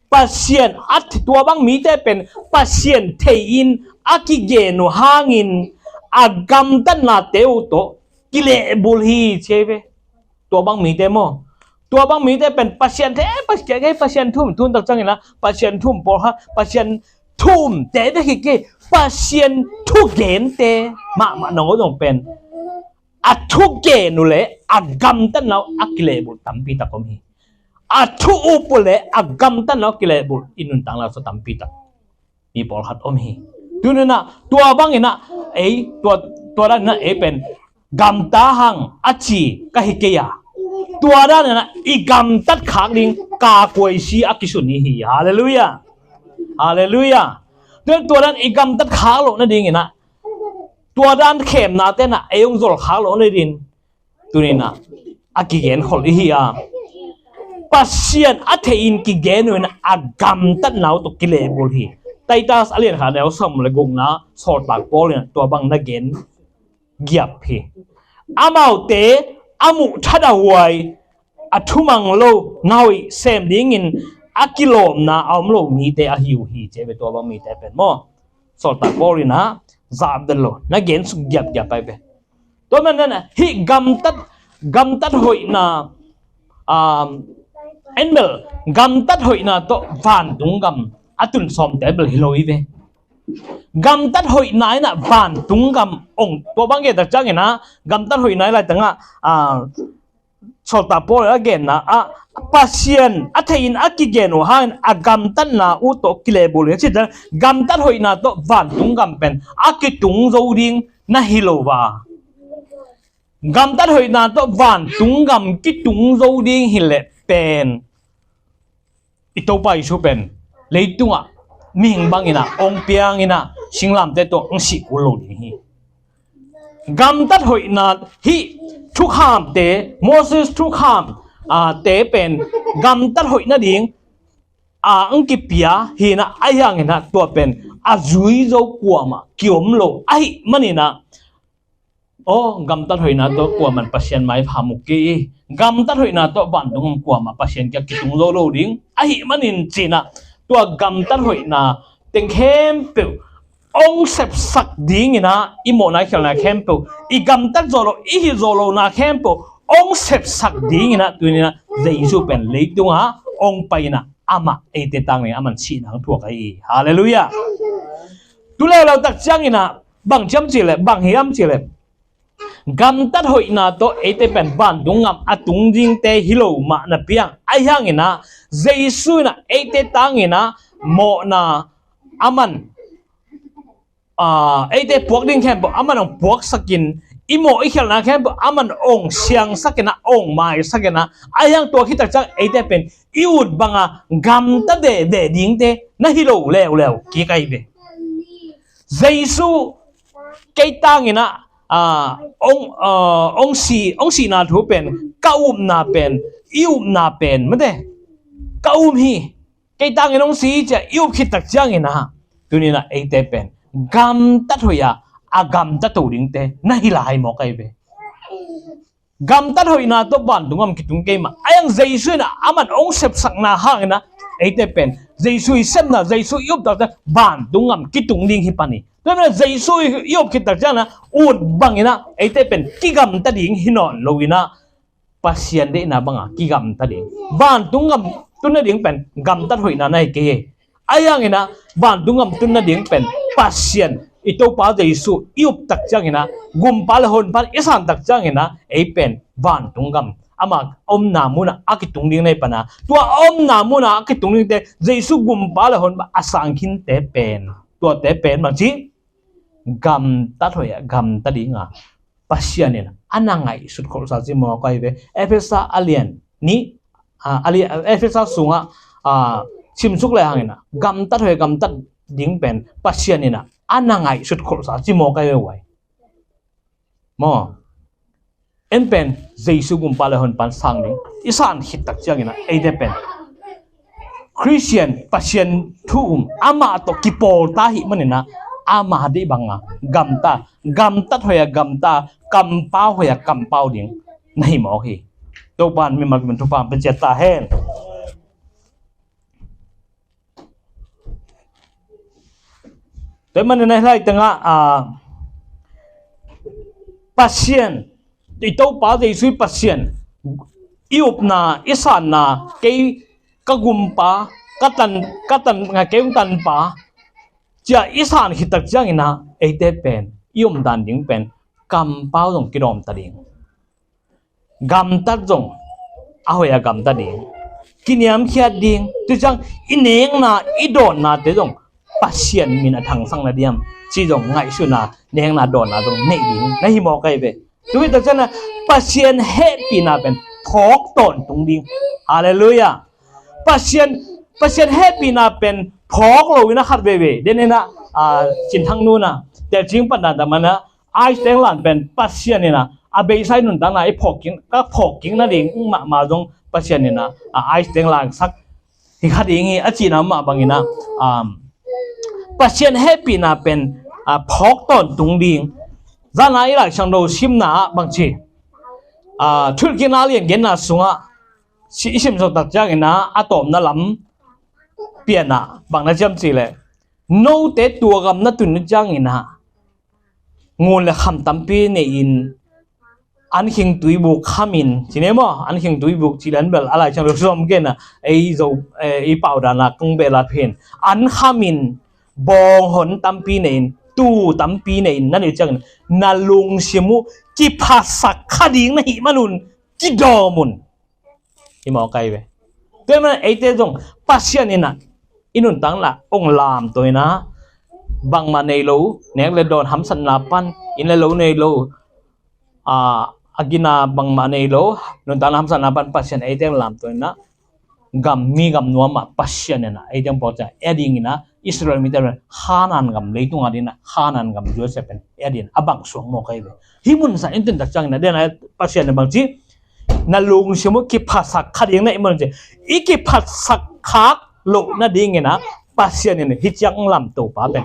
Pasian a thei, tua bang mite pen Pasian theihin a kigen uh hangin a gamtatnate uh tawh kilehbulh hi, ci hi ve. Tua bang mite maw, tua bang mite pen Pasian thei, Pasian thei, Pasian thum, thum tak ciangin ah Pasian thum pawlkhat, Pasian thumte bek hi kei, Pasian thugente mahmah nangawn zong pen a thugen uh le a gamtatna uh a kilehbulh tampi tak om hi. A thu-up uh le a gamtatna uh a kilehbulh i nuntakna sung tampi tak mi pawlkhat om hi. Tuni-in ah tua bangin ah ei, tua, tua danin ah ei pen gamta hang a ci ka hi kei a, tua danin ah i gamtat khak ding kakuaisi a kisun i hi. Halleluiah. Halleluiah. Tua, tua dan i gamtat khak loh nadingin ah, tua dan khemnate in ah ei hong zol khak loh nadingin tuni-in ah a kigenkhol i hi a, Pasian a theihin kigen uh in a gamtatna uh tawh kilehbulh hi. Titus a lian khat a neu sawm le gukna sawltak Paul in tua bang na gen giap hi. Amaute a muh thadahuai, a thumang lo na hoih sem dingin a kilawmna a om lo mite ahi uh hi, ci hi ve. Tua bang mite pen maw, sawltak Paul in ah zahbel lo na gen suk giapgiap ahi ve. Tua manin ah hih gamtat, gamtat hoihna, um, en bel, gamtat hoihna tawh vantung gam a tun sawmte bel hi lo hi ve. Gamtat hoihna in ah vantung gam hong, tua bang gen tak ciangin ah gamtat hoihna i lai tangah, ah, sawltak Paul a genna ah Pasian a theihin a kigen uh hangin a gamtatna uh tawh kilehbulh hi a cih ciang, gamtat hoihna tawh vantung gam pen a kitung zo ding na hi lo a, gamtat hoihna tawh vantung gam kitung zo ding hi leh pen i Topa Jesu pen leitungah mihing bangin ah hong piangin ah singlamteh tungah hong sih kul lo ding hi. Gamtat hoihna, hih thukhamte, Moses thukham, ah, te pen gamtat hoih nading ah hong kipia hi in ah, ahi hangin ah tua pen a zui zo kuamah kiom lo ahih manin ah, aw, gamtat hoihna tawh kuaman Pasian maipha mu kei, gamtat hoihna tawh vantung gam kuamah Pasian kiang kitung zo lo ding ahih manin ci-in ah, tua gamtat hoihna teng khempeuh hong sepsak dingin ah, i mawhna i khialhna khempeuh, i gamtat zawh loh, i hih zawh lohna khempeuh hong sepsak dingin ah, tuni-in ah Jesu pen leitungah hong pai in ah, amah eite tangin aman sihna hong thuak ahi hi. Halleluiah. Tu leuleu tak ciangin ah bang hiam cih leh, bang hiam cih leh, Gamtat hoihna tawh eite pen vantung gam a tung dingte hi lo mah na piang. Ahi hangin ah Jesu in ah eite tangin ah mawhna a man, ah, eite puak ding khempeuh a man hong puaksakin, i mawh i khialhna khempeuh a man hong siangsakin ah, hong maisakin ah, ahi hang tua khit tak ciang eite pen i ut banga gamta dede dingte na hi lo leuleu kik ahi ve. Jesu kei tangin ah, ah, hong, ah, hong si, hong sihna thu pen, ka upna pen, i upna pen, mate, ka um hi, kei tangin hong si hi ci-a i up khit tak ciangin ah, tuni-in ah eite pen gamtat hoih a, a gamta to dingte na hi lai mawk ahi ve. Gamtat hoihna tawh vantung gam kitung kei mah. Ahi hang Jesu in ah a man hong sepsakna hangin ah eite pen Jesu i sepna, Jesu i up tak ciang vantung gam kitung ding hi pan hi. Tua manin ah Jesu i, i up khit tak ciangin ah ut bangin ah eite pen kigamta ding hi nawn loin ah Pasian deihna banga kigamta ding. Vantung gam tun nading pen gamtat hoihna na hi kei hi. Ahi hangin ah vantung gam tun nading pen Pasian, i Topa Jesu i up tak ciangin ah, Gumpa le Honpa in i san tak ciangin ah, ei pen vantung gam, ama omna munah a kitung ding na hi pan a, tua omna munah a kitung dingte Jesu Gumpa le Honpa a sang khinte pen, tuate pen bangci gamtat hoih a, gamta ding a, Pasian in a na ngaihsut kholhsa ci mawk ahi ve. Efesa a lian nih, a, a li-, Efesa sungah, a, simsuk le hangin a gamtat hoih a gamtat ding pen Pasian in a na ngaihsut kholhsa ci mawk ahi ve uai. Maw? En pen Jesu Gumpa le Honpa in sang ding i san khit tak ciangin a eite pen Khristian, Pasian thu um, amah tawh kipawl ta ahih manin a, ama deih banga gamta, gamtat hoih a gamta, kampau hoih a kampau ding na hi mawk hi. Topa in mimal kimin thupha hong pia ciat ta hen. Tua ahih manin a hih lai tengah, a, Pasian, i Topa Jesu i Pasian, i upna, i sanna, kei ka Gumpa, ka tan, ka tan, nga kei hong tanpa, ci-a i san khit tak ciangin a, eite pen i omdan ding pen kampau zong kidawmta ding, gamtat zong a hoih a gamta ding, kiniamkhiat ding, tua ciang i nekna, i dawnnate zong Pasian min a thangsak na diam ci zong ngaihsutna, nekna, dawnna zong neih ding na hi mawk ahi ve. Tua hi tak ciangin a Pasian hehpihna pen phawk tawntung ding. Halleluiah. Pasian, Pasian hehpihna pen phawk loin a khat veivei. Den in a, a, Cin Thang Nu in a, telcing pan dan dan man a, ice teng lan pen Pasian in a, a beisa i nuntakna i phawk kik, ka phawk kik nading mahmah zong Pasian in a, a, ice teng lansak hi kha ding hi a cihna mah bangin a, um, Pasian hehpihna pen, a, phawk tawntung ding. Zan a i Lai Siangtho simna ah bangci, a, Thuhilhkikna lian genna sungah si-, i simsuak tak ciangin a, a tawpna lam pian ah bang na ci hiam cih leh, note tua gam na tun ni ciangin a, ngun le kham tampi nei-in, an khing tuibuk khamin, ci ne maw? An khing tuibuk cih lian bel a Lai Siangtho sawm gen a, ei Zo, eh, i pau dan a kong beh lap hi in, an khamin, bawng hon tampi nei-in, tuu tampi nei-in, na neih ciangin na lungsim uh kiphasak kha ding na hih man un, kidawm un. Hi mawk ahi ve. Tua ahih manin eite zong Pasian in a i nuntakna hong lamto in a, bangmah nei lo, nek le dawn hamsatna pan, inn le lo nei lo, a, a gina bangmah nei lo, nuntakna hamsatna pan Pasian eite hong lamto in a, gam, mi gam nuam ah Pasian in a eite hong puak ciang, ei a dingin a, Israel mite pen Khanaan gam leitung a ding a, Khanaan gam Josef pen ei a dingin a bang suak mawk ahi ve. Hih mun sangin tun tak ciangin a, den a Pasian in bangci, na lungsim uh kiphasak kha ding na hih man un ci. I kiphasak khak loh nadingin a Pasian in hih ciang lamto pa pen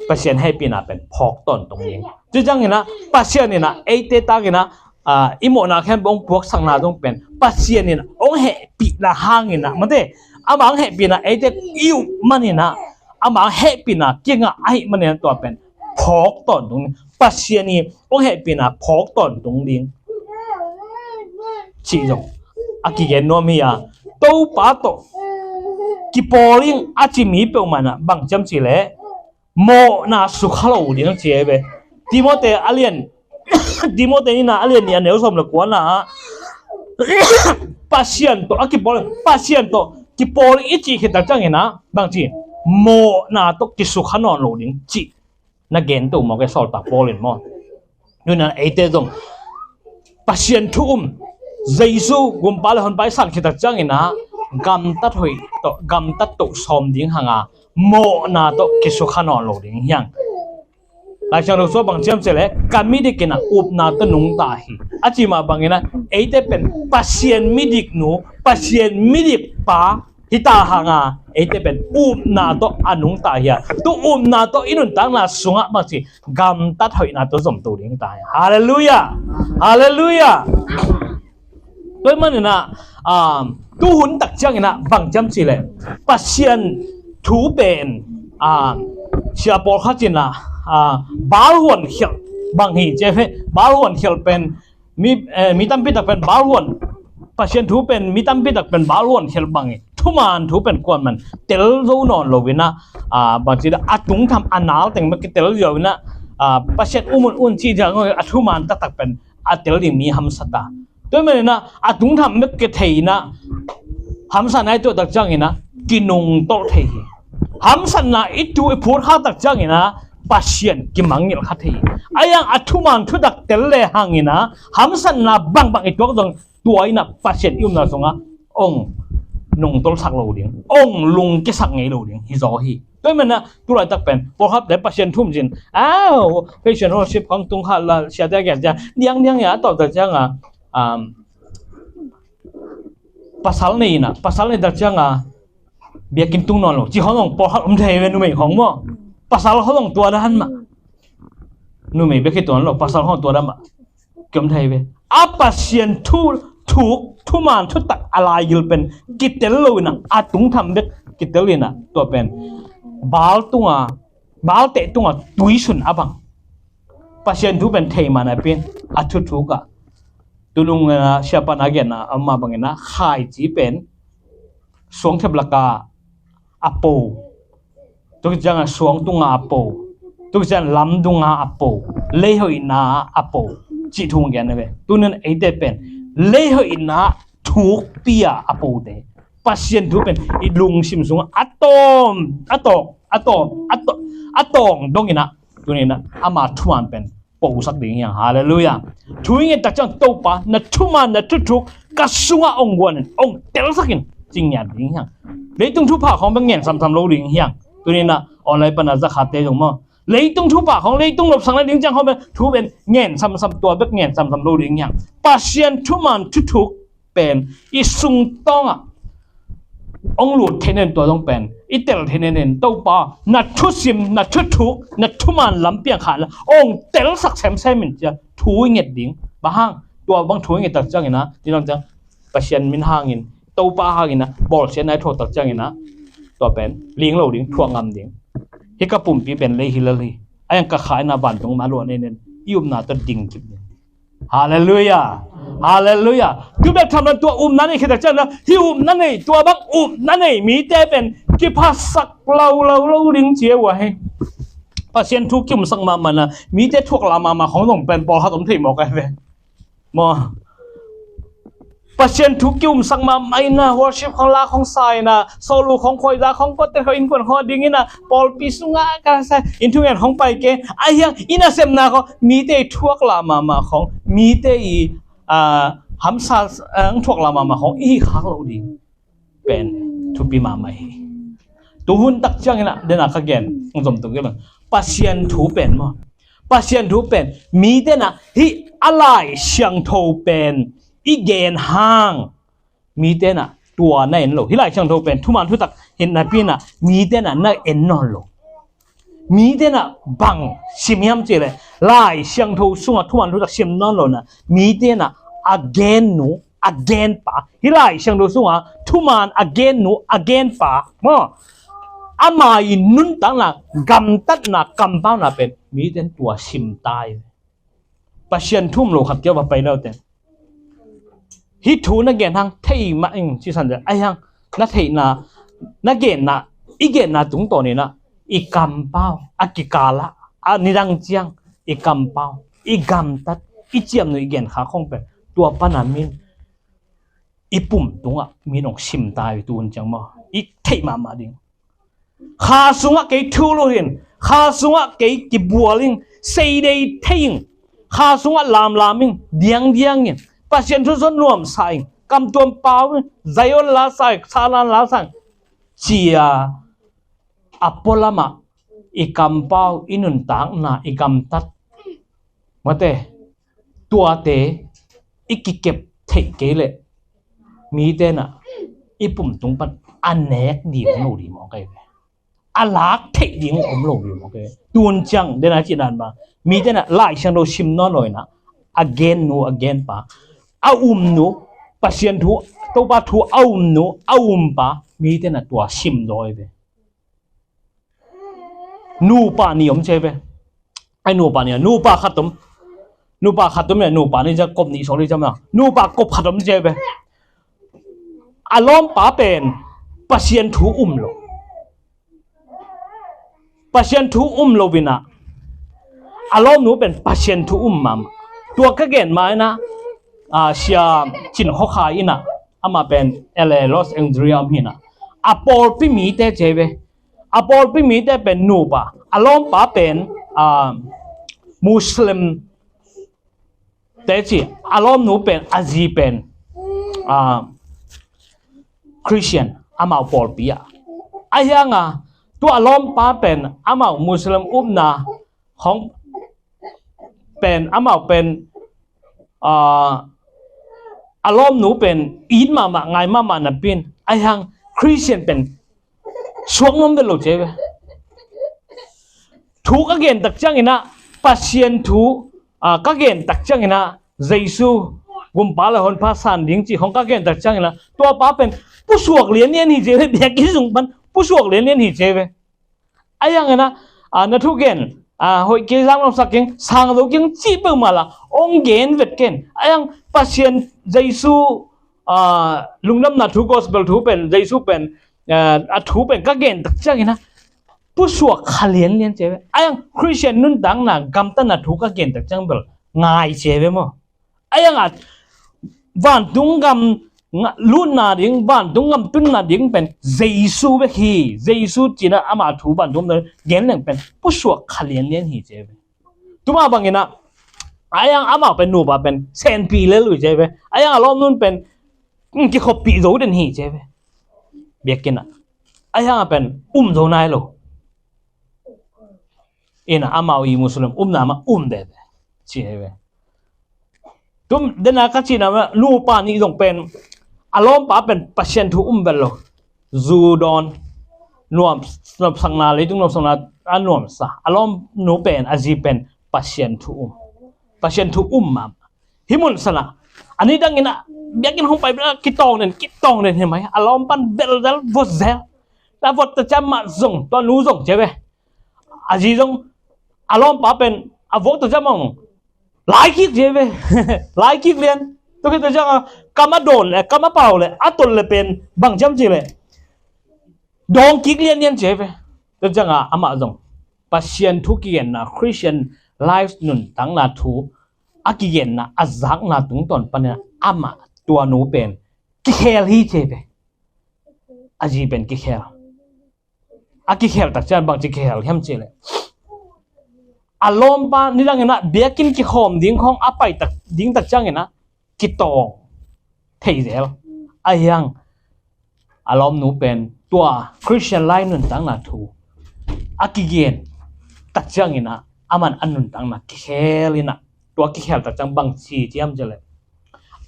Pasian hehpihna pen phawk tawntung ding. Tua ciangin a Pasian in a eite tangin a, a, i mawhna khempeuh hong puaksakna zong pen Pasian in hong hehpihna hangin a, mate, ama hong hehpihna eite i up manin a, ama hong hehpihna kingah ahih manin a tua pen phawk tawntung ding. Pasian i hong hehpihna phawk tawntung ding cih zong a kigen nuam hi a, Topa tawh kipawl ing a ci mi peuhmah in a bang ci hiam cih leh mawhna sukha lo ding ci hi ve. Timoti a lian Timothy ni na a lian nih a neu sawm le kuana ah Pasian tawh a kipawl, Pasian tawh kipawl i cih khit tak ciangin ah bangci mawhna tawh kisukha nawn lo ding cih na gen to maw, ke sawltak Paul in maw. Nuna eite zong Pasian thu um, Jesu gumpa le honpa i san khit tak ciangin ah gamtat hoih tawh, gamtat toh sawm ding hanga mawhna tawh kisukha nawn lo ding hiang. Laisiangtho sua bang ciam cih leh ka midik in ah upna tawh nungta hi a ci mah bangin ah eite pen Pasian midik nu, Pasian midik pa hita hanga eite pen upna tawh a nungta hi a, tu upna tawh i nuntakna sungah bangci gamtat hoihna tawh zomto ding ta hi. Halleluiah. Halleluiah. Tua ahih manin ah um, tu hun tak ciangin ah bang ciam cih leh Pasian thu pen um, sia pawlkhat in ah um, balhuan khialh bang hi ci ve. Balhuan khialh pen mi, eh, mi tampi tak pen balhuan, Pasian thu pen mi tampi tak pen balhuan khialh bang hi. Thuman thu pen kuaman tel zo nawn lo in ah ah, bangci a tungtham a nal teng bek kitel zo in ah ah, Pasian um un un ci dia ngoi a thuman taktak pen a tel ding mi hamsa ta. Tua ahih manin ah a tungtham bek kithei in ah hamsatna i tuah tak ciangin ah kinungtolh thei hi. Hamsatna i tuah i phut kha tak ciangin ah Pasian kimangngilh kha thei hi. A iang a thuman thutak tel le hangin ah hamsatna bangbang i tuak zong tua in ah Pasian i upna sungah ong nungtolhsak lo ding, ong lungkiasak ngei lo ding hi zaw hi. Tua ahih manin ah tulaitak pen pawlkhatte Pasian thu um cin, au, Pasian worship khong tung kha la siate a gen ciang niang niang ia a tawh tak cianga um, pasal nei in ah, pasal nei tak cianga biakinn tung nawn lo ci hong hong pawlkhat om thei ve, numei hong maw. Pasal hong hong tua dan mah. Numei bek hi tua nawn lo, pasal hong tua dan mah. Kiom thei ve. A Pasian thu thuk, thuman thutak a laigil pen kitel lo in ah, a tungtham bek kitel in ah, tua pen bal tunga, balte tunga tuisun a bang. Pasian thu pen thei man a pin a thuthuk ah tunung ah siapa na gen ah ama bangin ah khaici pen suangthep laka a po. Tua ciangin suang tunga a po. Tua ciangin lam dunga a po. Lei hoihna a po. Cih thu gen ve. Tunin eite pen lei hoihna thukpi a a pote Pasian thu pen i lungsim sungah a tawm, a tawk, a tawm, a tawk, a tawng dongin ah tunin ah ama thuman pen posak ding hiang. Halleluiah. Thu i nget tak ciang Topa na thuman na thuthuk ka sungah ong guan in ong telsak in ci ngiat ding hiang. Leitung thupha khong bek ngen samsam lo ding hiang. Tunin ah online pana zakhatte zong maw, leitung thupha khong, leitung lopsakna ding ciang khong bek thu pen ngen samsam, tua bek ngen samsam lo ding hiang. Pasian thuman thuthuk pen i sungtawngah ong lut theih nen, tua zong pen i tel theih nen. Topa na thusim, na thuthuk, na thuman lampiang khat la ong telsak semsem in cia thu i nget ding. Bang hang, tua bang thu i nget tak ciangin ah, ni lang ciang Pasian min hangin, Topa hangin ah bawlsiatna i thuak tak ciangin ah tua pen ling lo ding, thuak ngam ding. Hih ka pumpi pen lei hi lel hi. A iang ka kha in ah vantung mah luah nei nen, i upna tawh ding kip ding. Halleluiah. Halleluiah. Tu bek tham lo in tua upna nei khit tak ciangin ah, hih upna nei, tua bang upna nei mite pen kiphasak lo lo lo ding cia uh ahi. Pasian thu kiumsak mahmah in ah mite thuak la mahmah khong zong pen pawlkhat om thei mawk ahi ve. Maw, Pasian thu kiumsak mahmah in ah, worship khong, la khong sa in ah, sawlu khong, khuaiza khong, kote khong, innkuan khong dingin ah, pawlpi sungah ka sa in, thungen khong pai kei a hiang, i nasepna khong mite i thuak la mahmah khong, mite i ah, hamsa ah, thuak la mahmah khong i hi khak lo ding pen thupi mahmah hi. Tu hun tak ciangin ah, dena ka gen, hong zom tuk i bang. Pasian thu pen maw, Pasian thu pen mite in ah hih a Lai Siangtho pen i gen hang mite in ah tua na en lo. Hih Lai Siangtho pen thuman thutak hi napi in ah mite in ah na en nawn lo. Mite in ah bang sim hiam cih leh, Lai Siangtho sungah thuman thutak sim nawn lo in ah mite in ah a gen nu, a gen pa, hih Lai Siangtho sungah thuman a gen nu, a gen pa maw, ama i nuntakna, gamtatna, kampauna pen mite in tua sim ta hi. Pasian thu um lo khat kia va pai lo te, hih thu na gen hang thei mah ing ci san le, a hiang na theihna, na genna, i genna tungtawn in ah i kampau, a kikal ah, a nidang ciang i kampau, i gamtat, i ciamnuih i gen kha khong pen tua pana min i pum tungah min hong sim ta hi tun ciang maw. I theih mahmah ding. Kha sungah kei thul uh in, kha sungah kei kibual in, seidei thei in, kha sungah lamlam in, diangdiang in, Pasian thu zong nuamsa in, kamtuam pau in, Zion la sa in, Salem la sa in, cia a pualamah i kampau, i nuntakna, i gamtat mate, tuate i kikep theih kei leh mite na i pum tung pan a nek ding om lo ding mawk ei ve. A lak theih ding om lo ding mawk ei ve. Tun ciang den a cih dan ma mite na Lai Siangtho sim nawn lo in a, a gen nu, a gen pa, a um nu, Pasian thu, Topa thu a um nu, a um pa, mite na tua sim dawi ve. Nupa nih om ci ei ve. Ai, nupa nih, nupa khat om. Nupa khat om, nupa nih ciang kop nih suak nih ciang, nupa kop khat om ci ei ve. A lawmpa pen Pasian thu um lo. Pasian thu um lo in a, a lawmnu pen Pasian thu um mahmah. Tua ka gen ma in a, a, Sia Cin Khaw Khai in a, amah pen L A Los Angeles om hi in a, a pawlpi mite ci ei ve. A pawlpi mite pen nupa, a lawmpa pen, a, Muslim te ci, a lawmnu pen, a zi pen, a, Christian, amau pawlpi ah. Ahi hang a, tua a lawmpa pen amau Muslim upna hong pen, amau pen, a, a lawmnu pen it mahmah, ngai mahmah napi in, ahi hang Christian pen suak nuam vet lo ci ei ve. Thu ka gen tak ciangin a, Pasian thu, a, ka gen tak ciangin a, Jesu gumpa le honpa san ding ci hong ka gen tak ciangin a, tua pa pen pusuak lianlian hi ci ei ve, biakinn sung pan pusuak lianlian hi ci ei ve. Ahi hang in a, a, na thu gen, a, hoih kei zang lo sak keng, sang zo keng cih peuhmah la hong gen vet ken. Ahi hang Pasian Jesu, a, lungdamna thu, gospel thu pen, Jesu pen, a, a thu pen ka gen tak ciangin a, pusuak kha lianlian ci ei ve. Ahi hang Christian nuntakna gamtatna thu ka gen tak ciang bel ngai ci ei ve maw. Ahi hang a, vantung gam nga-, lutna ding, vantung gam tunna ding pen Jesu bek hi. Jesu cina ama thu vantung gam gen leng pen pusuak kha lianlian hi ci ei ve. Tua mah bangin a, ahi hang amau pen nupa pen senpi lel uh ci ei ve. Ahi hang a lawmnu pen, mm, kikhoppih zo den hi ci ei ve. Biakinn ah. Ahi hang a pen um zo nai lo. In a, amau i Muslim upna mah um veve ci ei ve. Tua den a ka cihna mah, nupa nih zong pen, a lawmpa pen Pasian thu um vet lo. Zu dawn, nuam, nuamsakna, leitung nuamsakna a nuamsa. A lawmnu pen, a zi pen Pasian thu um. Pasian thu um mah. Hih mun san a, a nih dangin a, biakinn hong pai bel a kitawng den, kitawng den hi mai. A lawmpan belzel, votzel. A vot ta ciang amah zong, tua nu zong ci ei ve. A zi zong, a lawmpa pen a vok ta ciang mah, lai kik ci ei ve. Lai kik lian. Tua khit ta ciang a, kam a dawn le, kam a pau le, a tol le pen bang ci hiam cih leh, dawng kik lianlian ci ei ve. Tua ciang a, amah zong Pasian thu kigenna, Christian life nuntakna thu a kigenna, a zakna tungtawn panin a, amah tua nu pen kikhel hi ci ei ve. A zi pen kikhel. A kikhel tak ciang bangci kikhel hiam cih leh, a lawmpa nidangin a biakinn kikhawm ding khawng a pai tak, ding tak ciangin a kitawng thei zel. Ahi hang a lawmnu pen tua Christian life nuntakna thu a kigen tak ciangin a, aman a nuntakna kikhel in a, tua kikhel tak ciang bangci ci hiam cih leh,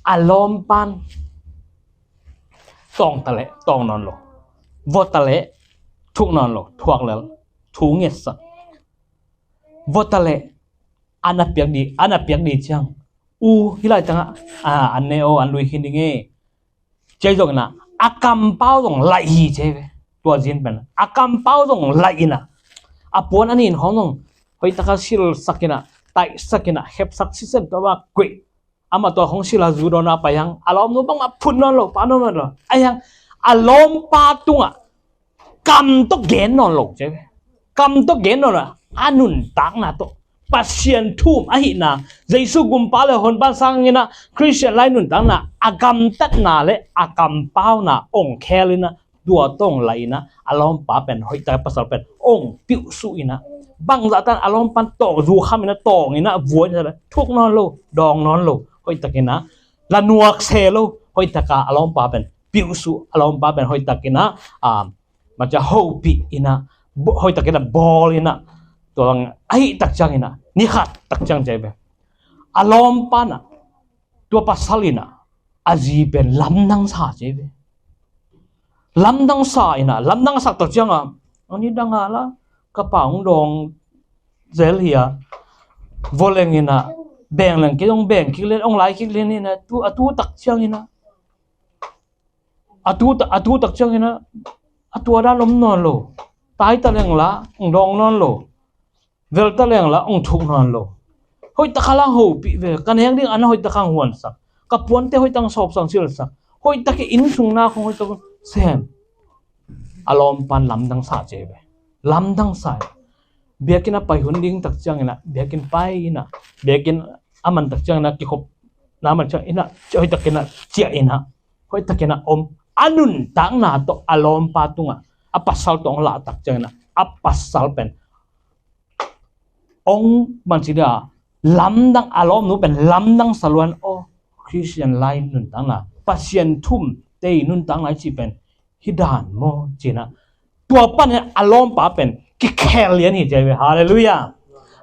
a lawmpan tawng ta leh tawng nawn lo, vua ta leh thuk nawn lo, thuak lel, thu ngetsak. Vua ta leh a na piak ding, a na piak ding ciang, u, hih lai tangah, a, an ne aw, an lui khin ding e, ci ei zongin a, a kampau zong laih hi ci ei ve. Tua zin pen a kampau zong laih in a, a puan a nin khawng zong hoih takin silsak in a, taihsak in a, khepsak sitsen tua bang kuih. Amah tua hong sil a, zu dawn a pai hang, a lawmnu bangmah phut nawn lo, pha nawn lo. Ahi hang a lawmpa tungah kam tawh gen nawn lo ci ei ve. Kam tawh gen nawn lo, a nuntakna tawh Pasian thu um ahihna, Jesu gumpa le honpa sangin ah Khristian lai nuntakna, a gamtatna le a kampauna ong khel in ah, tua tawh ong lai in ah, a lawmpa pen hoihtak, pasal pen ong piuhsuh in ah, bangzah tan a lawmpa in tawng, zu kham in ah, tawng in ah, vuan in ah, thuk nawn lo, dawng nawn lo, hoihtak in ah, la nuak se lo, hoihtak a a lawmpa pen piuhsuh, a lawmpa pen hoihtak in ah, a, macam hopih in ah, bo-, hoihtak in ah bawl in ah, tua bang ahih tak ciangin ah, ni khat tak ciang ci ve, a lawmpa in ah, tua pasal in ah, a zi pen lamdang sa ci ve. Lamdang sa in ah, lamdang sak tak ciang ah, a ni dang a la, ka pa ong dawng zel hi a, vua leng in ah, beng leng kei ong beng kik lian, ong lai kik lian in ah, tu, a tu tak ciangin ah, a tu ta, a tu tak ciangin ah, a tua dan om nawn lo. Tai ta leng la, ong dawng nawn lo. Vel ta leng la, ong thuk nawn lo. Hoihtak a la hopih ve, ka nek ding a na hoihtak a huansak, ka puante hoihtak a sawpsak silsak, hoihtak i inn sung na khong hoihtak sem. A lawmpa in lamdang sa ci ve. Lamdang sa. Biakinn a pai hun ding tak ciangin ah, biakinn pai in ah, biakinn a man tak ciangin ah, kikhop na man ciangin ah, hoihtak in ah ciah in ah, hoihtak in ah om. A nuntakna tawh a lawmpa tungah, a pasal tawh ong lah tak ciangin ah, a pasal pen ong, bang ci dia, lamdang, a lawmnu pen lamdang sa luan, aw, Khristian lai nuntakna, Pasian thu umte i nuntakna i cih pen hi dan maw ci in ah, tua panin a lawmpa pen kikhel lian hi ci ve. Halleluiah.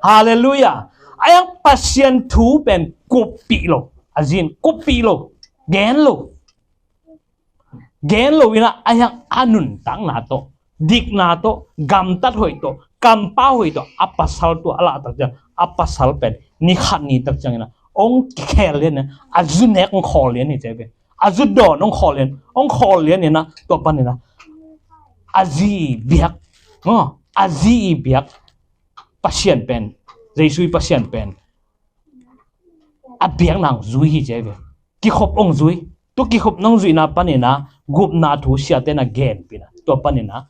Halleluiah. A yang Pasian thu pen kuppih lo, a zi in kuppih lo, gen lo. Gen lo in ah, a yang a nuntakna tawh, dikna tawh, gamtat hoih tawh, kampau hoih tawh, a pasal tawh a lah tak ciang, a pasal pen ni khat ni tak ciangin ah, ong kikhel lian in ah, a zu nek ong khawl lian hi ci ve. A zu dawn ong khawl lian, ong khawl lian in ah, tua panin ah, a zi biak, aw, a zi i biak Pasian pen, Jesu i Pasian pen, a biakna ong zui hi ci ve. Kikhop ong zui. Tua kikhop nong zuihna panin ah, gupna thu siate na genpih in ah, tua panin ah,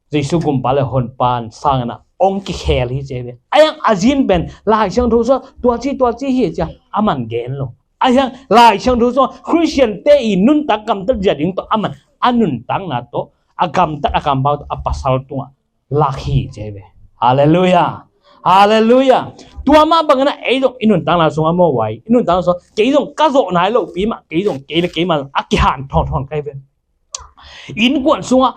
Jesu gumpa le honpa sangin ah ong kikhel hi ci ve. A yang a zi in pen Lai Siangtho sung tua ci, tua ci hi ci a, a man gen lo. A yang Lai Siangtho sung Khristiante i nuntak gamtat zia ding tawh a man, a nuntakna tawh, a gamtat, a kampau tawh, a pasal tungah lak hi ci ve. Halleluiah. Halleluiah. Tua mah bangin ah ei zong i nuntakna sungah maw, vai, i nuntakna sungah, kei zong ka zawh nai lopi mah, kei zong kei le kei mah a kihanthawn thawn kai ve. Innkuan sungah,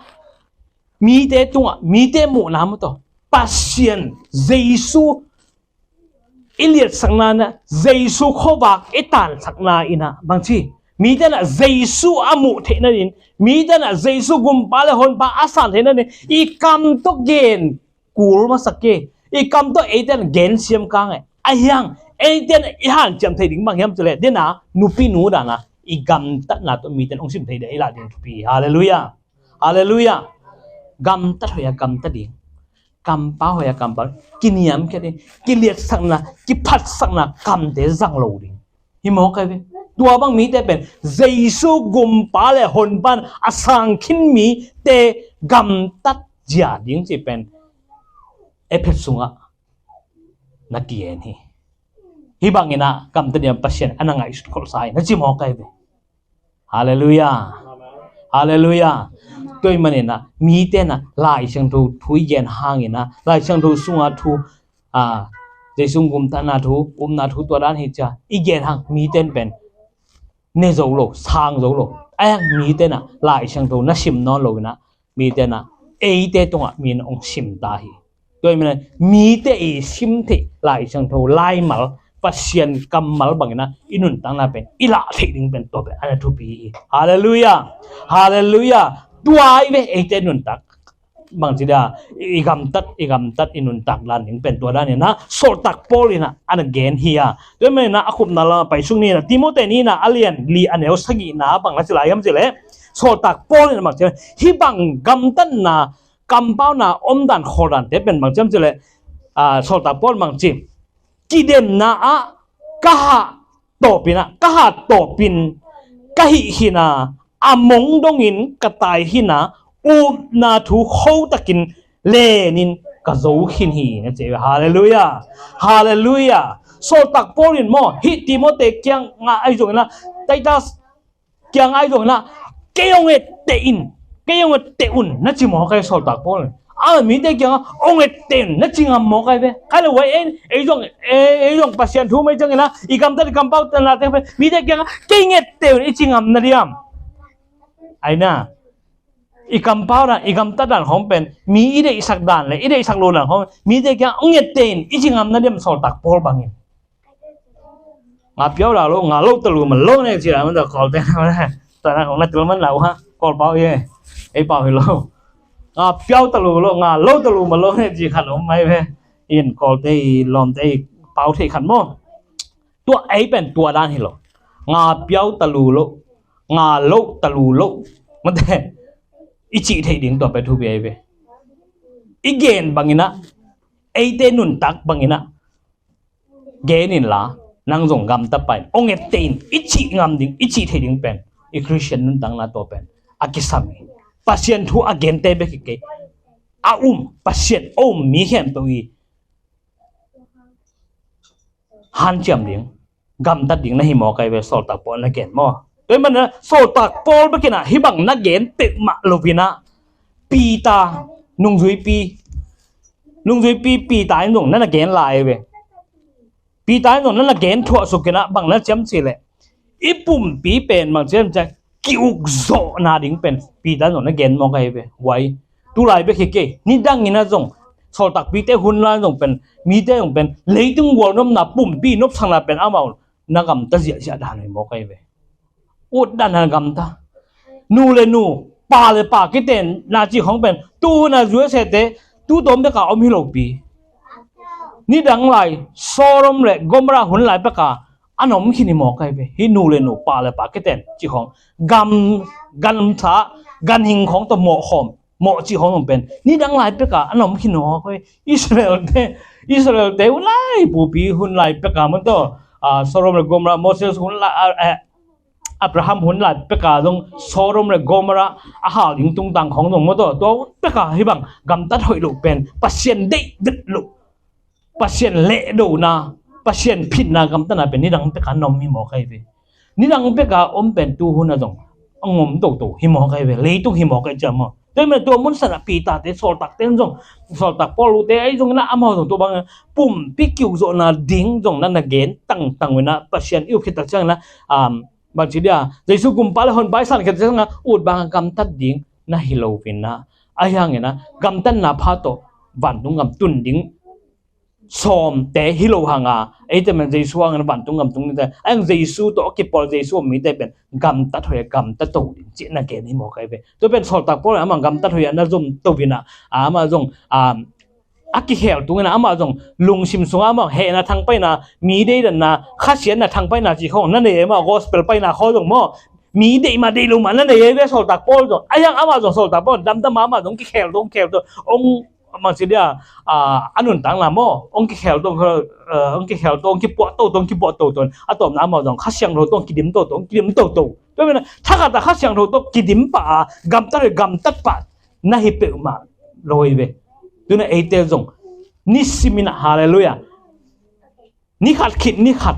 mite tungah, mite muhna maw tawh, Pasian, Jesu i liatsakna in ah, Jesu khuavak i tansakna in ah, bang ci, mite in ah Jesu a muh theih nading, mite in ah Jesu gumpa le honpa a san theih nading, i kam tawh gen kul masa kei, i kam tawh eite in gen siam kang e. A hiang, eite in i hanciam theih ding bang hiam ci leh, den a, nupi nu dan a, i gamtatna tawh mite in ong sim thei ding i lah ding thupi. Halleluiah. Halleluiah. Gamtat hoih a gamtat ding, kampau hoih a kampau, kiniamkhiat ding, kiliatsakna, kiphatsakna kamte zang lo ding. Hi mawk ai ve. Tua bang mite pen Jesu gumpa le honpa in a sang khin mite gamtat zia ding ci pen Efesa sungah na kigen hi. Hih bangin ah gamtat ding Pasian a na ngaihsut kholhsa hi, na ci mawk ai ve. Halleluiah. Halleluiah. Tua ahih manin ah mite in ah Lai Siangtho thu i gen hangin ah, Lai Siangtho sunga thu, a, Jesu gumtatna thu, upna thu, tua dan hi ci a i gen hang mite in pen ne zo lo, sang zo lo. A yang mite in ah Lai Siangtho na sim nawn lo in ah, mite in ah eite tungah mi in ong sim ta hi. Tua ahih manin mite i sim theih Lai Siangtho laimal, Pasian kammal bangin ah i nuntakna pen i lah theih ding pen tua pen a na thupi hi. Halleluiah. Halleluiah. Tua ai ve, eite nuntak, bang ci dia, i gamtat, i gamtat, i nuntak dan ding pen tua dan in ah Sawltak Paul in ah a na gen hi a. Tua ahih manin ah a khupna lam a pai suk ni in ah, Timoti nihna a lian li a neu sagihna bang na ci lai hiam ci leh, Sawltak Paul in ah bang ci, hih bang gamtatna, kampauna, omdan, khawldante pen bang ci hiam ci leh, a, Sawltak Paul bang ci, kidemna ah ka hat tawpin ah, ka hat tawpin ka hih khin a, a mong dongin ka tai khin a, upna thu khotakin lenin ka zo khin hi na ci ve. Halleluiah. Halleluiah. Sawltak Paul in maw, hih Timothy kiangah ahi zongin ah, Titus kiangah ahi zongin ah, kei hong etteh in, kei hong etteh un na ci mawk ahi ve sawltak Paul in. A mite kiangah hong etteh un na ci ngam mawk ahi ve. Khai lo vai, ei, ei zong, ei, ei zong Pasian thu mei ciangin ah, i gamtat i kampau tanate pen mite kiangah kei hong etteh un i ci ngam na diam? Ai na, i kampau dan, i gamtat dan khawng pen mi i deihsak dan le i deihsak lo dan khawng mite kiangah hong etteh in i ci ngam na diam sawltak Paul bangin? Nga piau lau lo, nga lo talu ma lo ne ci la man ta Kawlte na man. Ta na kong na til man lau ha. Kawl pau ye. Ei pau hi lo. Nga piau talu lo, nga lo talu ma lo ne ci khat om mai ve. In Kawlte i lawmte i pau thei khat maw. Tua ei pen tua dan hi lo. Nga piau talu lo, nga lo talu lo. Mate, i cih thei ding tua pen thupi ei ve. I gen bangin ah, eite nuntak bangin ah gen inla, nang zong gamta pai in, hong etteh in, i cih ngam ding, i cih thei ding pen i Khristian nuntakna tawh pen a kisam hi. Pasian thu a gente bek hi kei, a um, Pasian a um mi khempeuh i hanciam ding, gamtat ding na hi mawk ahi ve, sawltak Paul na gen maw. Tua ahih manin ah sawltak Paul bekin ah hih bang na gen peuhmah lo-in ah, Peter, nungzuipi, nungzuipi Peter in zong na na gen lai ve. Peter in zong na na gen thuah suk in ah bang na ciam cih leh, i pumpi pen bang ciam ciam ki-ukzawhna ding pen Peter in zong na gen mawk ahi ve. Wai, tu lai bek hi kei, nidang in ah zong, sawltakpite hun lai zong pen, mite zong pen leitung gual nopna, pumpi nopsakna pen amau na gamta ziahziah dan hi mawk ahi ve. Ut dan a gamta. Nu le nu, pa le pa kitenna cih khawng pen tu hun a U S A te tu tawm bek a om hi lopi. Nidang lai Sodom le Gomorrah hun lai bek a a na om khin hi mawk ahi ve. Hih nu le nu, pa le pa kiten cih khawng, gam, gansa, ganhing khawng tawh mawhkhawm, mawh cih khawng zong pen nidang lai bek a a na om khin hi mawk ahi ve. Israel te, Israel te hun lai, pumpi hun lai bek a maw, tawh, ah, Sodom le Gomorrah, Moses hun lai, ah, eh, Abraham hun lai bek a zong Sodom le Gomorrah a hal ding tungtang khawng zong maw, tawh, tua hun bek a hih bang gamtat hoih loh pen Pasian deih vet loh, Pasian lehdona, Pasian phinna gamtatna pen nidang bek a na om hi mawk ahi ve. Nidang bek a om pen tu hun a zong a ngom toto hi mawk ahi ve, leitung hi mawk ahi ciam maw. Tua ahih manin tua mun san ah Peter te, sawltak te zong, sawltak Paul te ahi zongin ah amau zong tua bang pumpi ki-ukzawhna ding zong na na gen tangtang uh in ah, Pasian i up khit tak ciangin ah, um, bang ci dia, Jesu gumpa le honpa i san khit tak ciangin ah ut bang a gamtat ding na hi lo-in ah, ahi hangin ah gamtatna pha tawh vantung gam tun ding sawmte hi lo hang a, eite pen Jesu hangin vantung gam tung dingte, a hang Jesu tawh a kipawl, Jesu a mite pen gamtat hoih a gamta to ding cih na gen hi mawk ahi ve. Tua pen sawltak Paul in amah gamtat hoih a na zom to-in ah, amah zong, ah, a kikhel tungin ah amah zong lungsim sungah amah hehna thangpaihna, mi deidanna, khasiatna thangpaihna cih khawng na nei, amah gospel paihna khawng zong maw, mi deih mah deih lo mah na nei ahi ve sawltak Paul zong. Ahi hang amah zong, sawltak Paul damdam a amah zong kikhel to, kikhel to, ong, amah ci dia, ah, a nuntakna maw, ong kikhel to, eh, ong kikhel to, ong kipuah toto, ong kipuah toto. A tawpna amah zong Kha Siangtho tawh ong kidim toto, ong kidim toto. Tua ahih manin ah thakhat a Kha Siangtho tawh kidim pah a, gamtat, gamtat pah na hi peuhmah lo hi ve. Tu-in ah eite zong nisimin ah, halleluiah, ni khat khit ni khat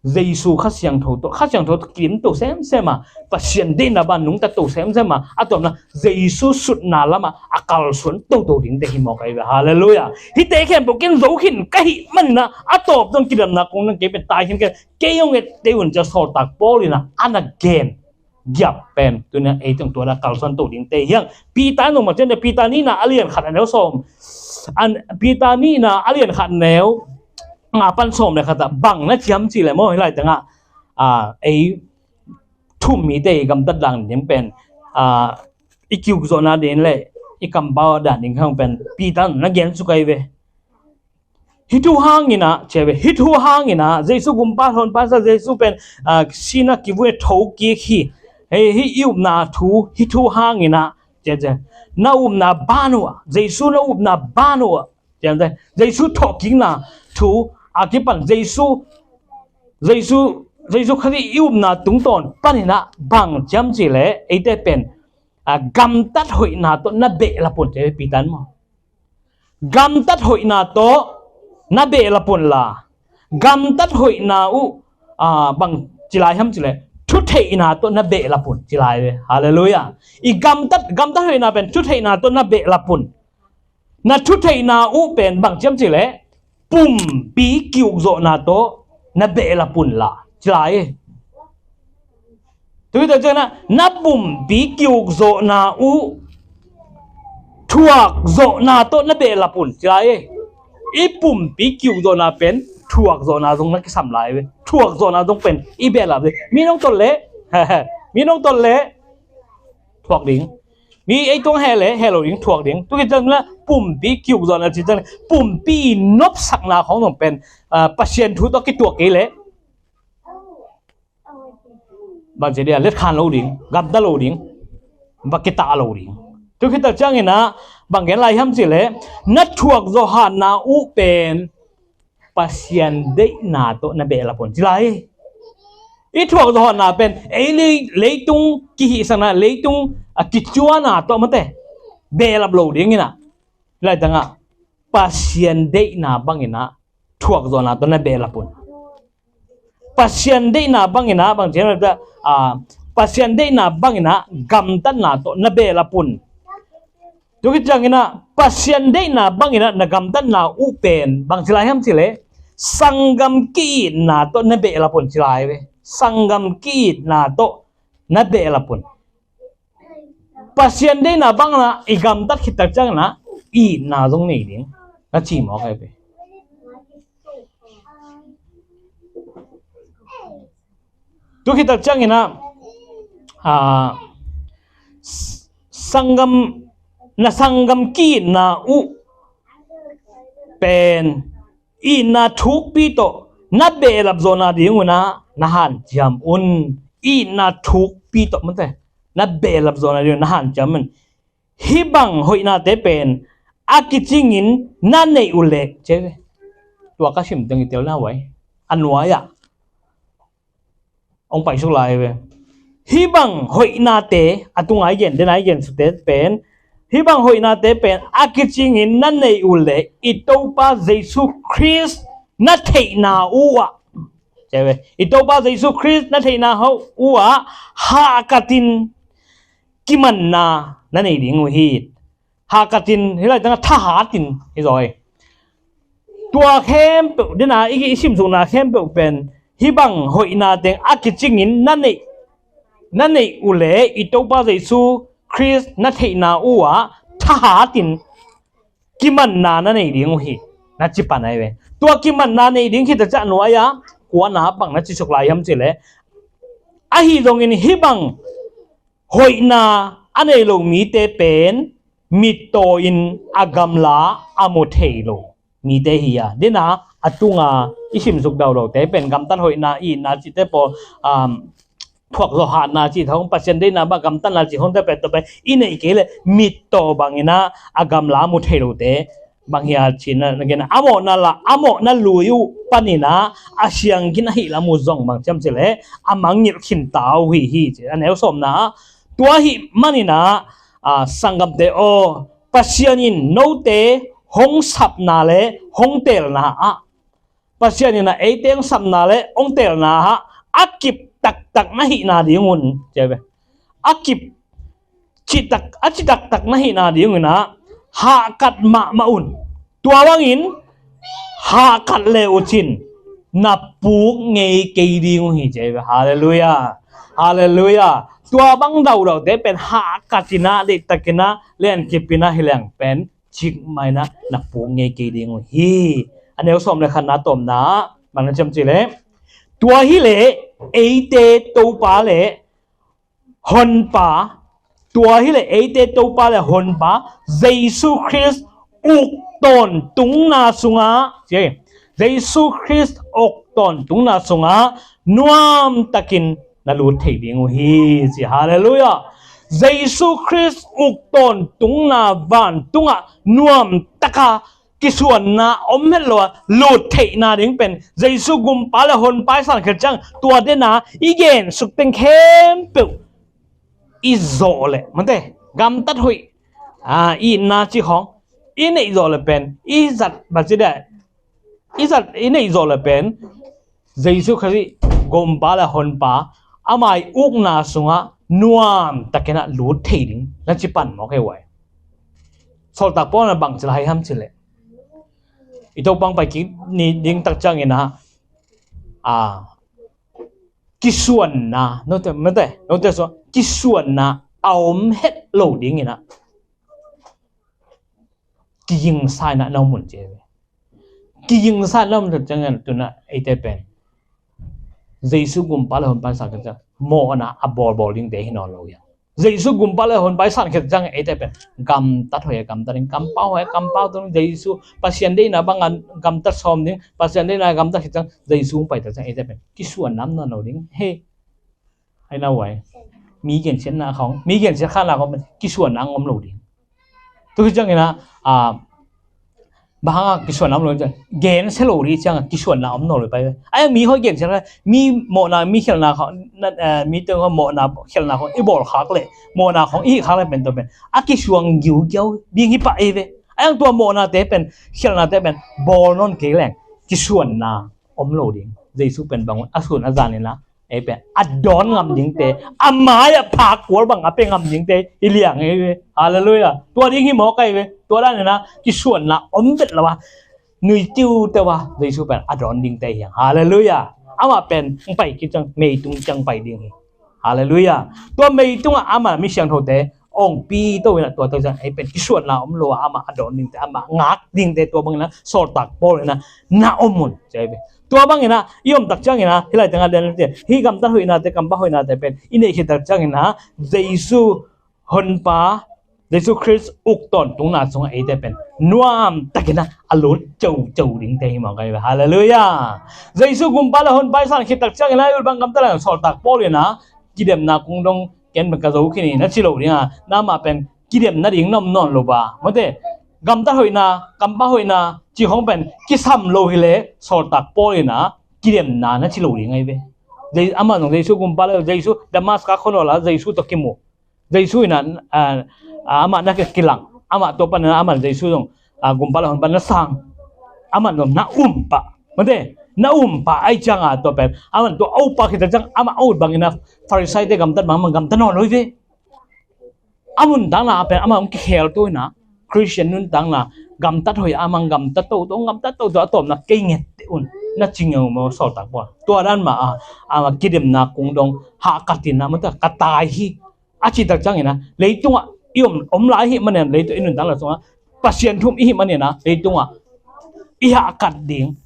Jesu Kha Siangtho tawh, Kha Siangtho tawh kidim to semsem a, Pasian deihna ban nungta to semsem a, a tawpna Jesu sutna lamah a kalsuan toto dingte hi mawk ahi ve. Halleluiah. Hihte khempeuh ken zo khin ka hih manin ah a tawp zong kidemna kong nang kei pen tai khin kei, kei hong etteh un ci-a sawltak Paul in ah a na gen giap pen tu-in ah ei teng tua na kalsuan to dingte hi hang. Peter in zong bang ci hiam, Peter nihna a lian khat a neu sawm, an, Peter nihna a lian khat neu nga pan sawm le khat ah bang na ci hiam cih leh maw, hih lai tengah, ah, ei thu-um mite i gamtat dan ding pen, ah, i ki-ukzawhna ding le i kampau dan ding khawng pen Peter in na gen suk ahi ve. Hih thu hangin ah, ci ahi ve, hih thu hangin ah, Jesu gumpa, honpa sa Jesu pen, ah, sihna kivui-in thokik hi. Hih, hih i upna thu, hih thu hangin ah, ci ahi ve, na upna ban uh ah, Jesu na upna ban uh ah, ci ahi ve, Jesu thawhkikna thu a kipan, Jesu, Jesu, Jesu Khazih i upna tungtawn panin ah bang ci hiam cih leh eite pen, ah, gamtat hoihna tawh na behlap un, ci ahi ve Peter in maw. Gamtat hoihna tawh na behlap un la, gamtat hoihna uh, ah, bang ci lai hiam cih leh, thutheihna tawh na behlap un ci lai ve. Halleluiah. I gamtat, gamtat hoihna pen thutheihna tawh na behlap un. Na thutheihna uh pen bang ci hiam cih leh, pumpi ki-ukzawhna tawh na behlap un la ci lai. Tua hi tak ciangin ah, na pumpi ki-ukzawhna uh thuakzawhna tawh na behlap un ci lai. I pumpi ki-ukzawhna pen thuakzawhna zong na kisam lai ve. Thuakzawhna zong pen i behlap ve. Mi nong tolh leh, mi nong tolh leh thuak ding. Mi ei tung heh leh heh lo ding, thuak ding. Tua hi tak ciangin ah, pumpi ki-ukzawhna ci ciangin, pumpi i nopsakna khawng zong pen, ah, Pasian thu tawh kituak kei leh, bang ci dia, letkhan lo ding, gamta lo ding, va kitah lo ding. Tua hi tak ciangin ah, bang gen lai hiam cih leh, na thuakzawh hatna uh pen Pasian deihna tawh na behlap un ci lai. I thuakzawh hatna pen ei lei-, leitung kihihsakna, leitung a kicuana tawh mate behlap lo dingin ah, laitangah Pasian deihna bangin ah thuakzawhna tawh na behlap un. Pasian deihna bangin ah, bang ci hiam cih leh, ah, Pasian deihna bangin ah gamtatna tawh na behlap un. Tua hi tak ciangin ah, Pasian deihna bangin ah na gamtatna uh pen bang ci lai hiam cih leh, sanggam ki-itna tawh na behlap un ci lai ve. Sanggam ki-itna tawh na behlap un. Pasian deihna bangin ah i gamtat khit tak ciangin ah, itna zong nei ding, na ci mawk ahi ve. Tua hi tak ciangin ah, ah, s-, sanggam, na sanggam ki-itna uh pen itna thukpi tawh na behlap zawhna ding un ah na hanciam un. Itna thukpi tawh mate, na behlap zawhna ding un na hanciam un. Hih bang hoihnate pen a kicingin na neih uh leh, ci ve. Tua ka sim teng i tel na vai, a nuai-ah hong paisuk lai ve. Hih bang hoihnate, a tunga i gen, dena i gensukte pen, hih bang hoihnate pen a kicingin na neih uh leh, i Topa Jesu Khrist na theihna uh ah, ci ve, i Topa Jesu Khrist na theihna uh ah hahkatin kimanna na nei ding uh hi. Hahkatin, hih laitangah thahatin hi zaw hi. Tua khempeuh, dena i, i simsukna khempeuh pen hih bang hoihna teng a kicingin na neih, na neih uh leh, i Topa Jesu Khrist na theihna uh ah thahatin kimanna na nei ding uh hi, na ci pan ahi ve. Tua kimanna nei ding khit tak ciang a nuai-ah kuana bang na cisuk lai hiam cih leh, ahi zongin hih bang hoihna a nei lo mite pen mittaw in a gamla a mu thei lo mite hi a, dena a tunga i simsuk daudaute pen gamtat hoihna, itna cihte pawl, um, thuakzawh hatna cih khawng, Pasian deihna bang gamtatna cih khawngte pen, tua pen i neih kei leh mittaw bangin ah a gamla a mu thei lote bang hi a, ci-in ah na gen a, a mawhna la, a mawhna lui uh panin ah a siangkin ahih lam uh zong bang ci hiam cih leh a mangngilh khinta uh hi hi, ci a neu sawmna ah. Tua ahih manin ah, ah, sanggamte aw, Pasian in note hong sapna le hong teelna ah, Pasian in ah eite hong sapna le hong teelna ah a kip taktak na hihna ding un, ci ve. A kip citak, a citaktak na hihna ding un ah hahkat mahmah un. Tua bangin hahkat le uh cin na puk ngei kei ding uh hi, ci ve. Halleluiah. Halleluiah. Tua bang daudaute pen hahkatin ah, deihtakin ah, liankipin ah hi leng pen cikmah in ah na puk ngei kei ding uh hi. A neu sawm le khatna, tawpna ah bang na ci hiam cih leh, tua hi leh eite Topa le Honpa, tua hi leh eite Topa le Honpa Jesu Khrist uk tawntungna sungah, ci, Jesu Khrist uk tawntungna sungah nuamtakin na lut thei ding uh hi, ci. Halleluiah. Jesu Khrist uk tawntungna vantungah nuamtaka kisuanna om het lo a lut theihna ding pen Jesu Gumpa le Honpa i san khit ciang, tua dena i gensuk teng khempeuh i zawh leh, mate, gamtat hoih, a, itna cih khawng, i neih zawh le pen i zat bang ci deh, i zat i neih zawh le pen Jesu Khrist gumpa le honpa ama i ukna sungah nuam takin ah lut thei ding na ci pan mawk hi uai. Sawltak Paul na bang ci lai ham ci leh, i Topa hong pai kik ni ding tak ciangin ah, a, kisuanna, note, mate, note so, kisuanna a om het lo dingin ah kigingsa in ah na om un ci hi. Kigingsa in ah na om tak ciangin tuna eite pen Jesu gumpa le honpa san khit ciang mawhna a bawlbawl dingte hi nawn lo hi. Jesu gumpa le honpa i san khit ciang eite pen gamtat hoih a gamtat ding, kampau hoih a kampau tung, Jesu Pasian deihna bang a gamtat sawm ding, Pasian deihna a gamtat khit ciang Jesu hong pai tak ciang eite pen kisuanna om nawn lo ding hi. Ai na uai. Mi gensiatna khong, mi gensiat khanna khong kisuanna om lo ding. Tu hi ciangin ah, a, bang hang a kisuanna om lo ding, gensia lo ding ciang a kisuanna om nawn lo pai. Ai mi hoih gensiat kha, mi mawhna, mi khialhna khong, na, eh, mi teng khong mawhna khialhna khong i bawl khak leh, mawhna khong i hih khak leh pen tua pen a kisuang giugiau ding hi pah ei ve. Ai ang tua mawhnate pen, khialhnate pen bawl nawn kei leng kisuanna om lo ding. Jesu pen bang a sun a zanin ah ei pen a dawn ngam dingte, a mai a phak kual bang a pia ngam dingte i liang ei ve. Halleluiah. Tua ding hi mawk ei ve. Tua danin ah kisuanna om vet lo a, nui tiutiau a Jesu pen a dawn dingte hi hang. Halleluiah. Amah pen hong pai kik ciang meitung ciang pai ding hi. Halleluiah. Tua meitungah amah mi siangthote ong pi to in ah tua tak ciang ei pen kisuanna om lo a amah a dawn dingte, amah ngak dingte, tua bangin ah Sawltak Paul in ah na om un ci hi ve. Tua bangin ah i om tak ciangin ah hih lai tengah lian hih gamtat hoihnate, kampau hoihnate pen i neih khit tak ciangin ah Jesu honpa, Jesu Khrist uk tawntungna sungah eite pen nuam takin ah a lut ceuceu dingte hi mawk ei ve. Halleluiah. Jesu gumpa le honpa i san khit tak ciangin ah i ut bang gamtat le Sawltak Paul in ah kidemna kung dong ken pen ka zo khin hi na ci lo ding a, na mah pen kidem nading na om nawn lo ba, mate, gamtat hoihna, kampau hoihna cih khong pen kisam lo hi leh Sawltak Paul in ah kidemna na ci lo ding ahi ve. Jei-, amah zong Jesu gumpa le, Jesu Damaska khua nawl ah Jesu tawh kimu, Jesu in ah, a, a, amah na kilang, amah tua pan in ah amah Jesu zong, a, gumpa le honpa na sang, amah zong na um pah, mate, na um pah ahih ciang a tua pen amah tua a up pah khit tak ciang amah a ut bangin ah Farisaite gamtat bang amah gamtat nawn lo hi ve. A nuntakna pen amah hong kikhel to in ah Khristian nuntakna gamtat hoih a amah gamtat toto, gamtat toto, a tawpna kei nget teh un na ci ngeu maw Sawltak Paul. Tua dan mah a, a kidemna kung dong hahkat in ah, mate, ka tai hi a cih tak ciangin ah leitungah i om, om lai ahih manin leitung i nuntakna sungah Pasian thu um i hih manin ah leitungah i hahkat ding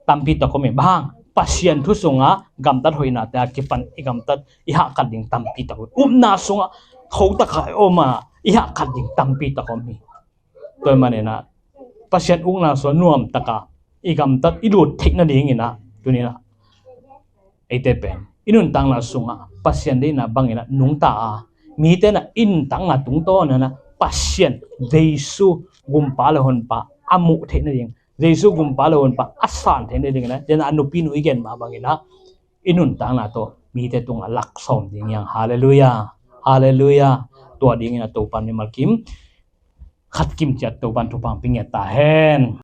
tampi tak om hi. Bang hang? Pasian thu sungah gamtat hoihnate a kipan i gamtat, i hahkat ding tampi tak om hi. Upna sungah khotak a i om a i hahkat ding tampi tak om hi. Tua ahih manin ah Pasian ukna sungah nuam taka i gamtat i lut theih nadingin ah tuni-in ah eite pen i nuntakna sungah Pasian deihna bangin ah nungta a, mite in ah i nuntakna tungtawn in ah Pasian, Jesu gumpa le honpa a muh theih nading, Jesu gumpa le honpa a san theih nadingin ah, den a nupi nu i gen mah bangin ah i nuntakna tawh mite tungah laksawm ding hi hang. Halleluiah. Halleluiah. Tua dingin ah Topa'n mimal kim khat kim ciat Topa'n thupha hong pia ngiat ta hen.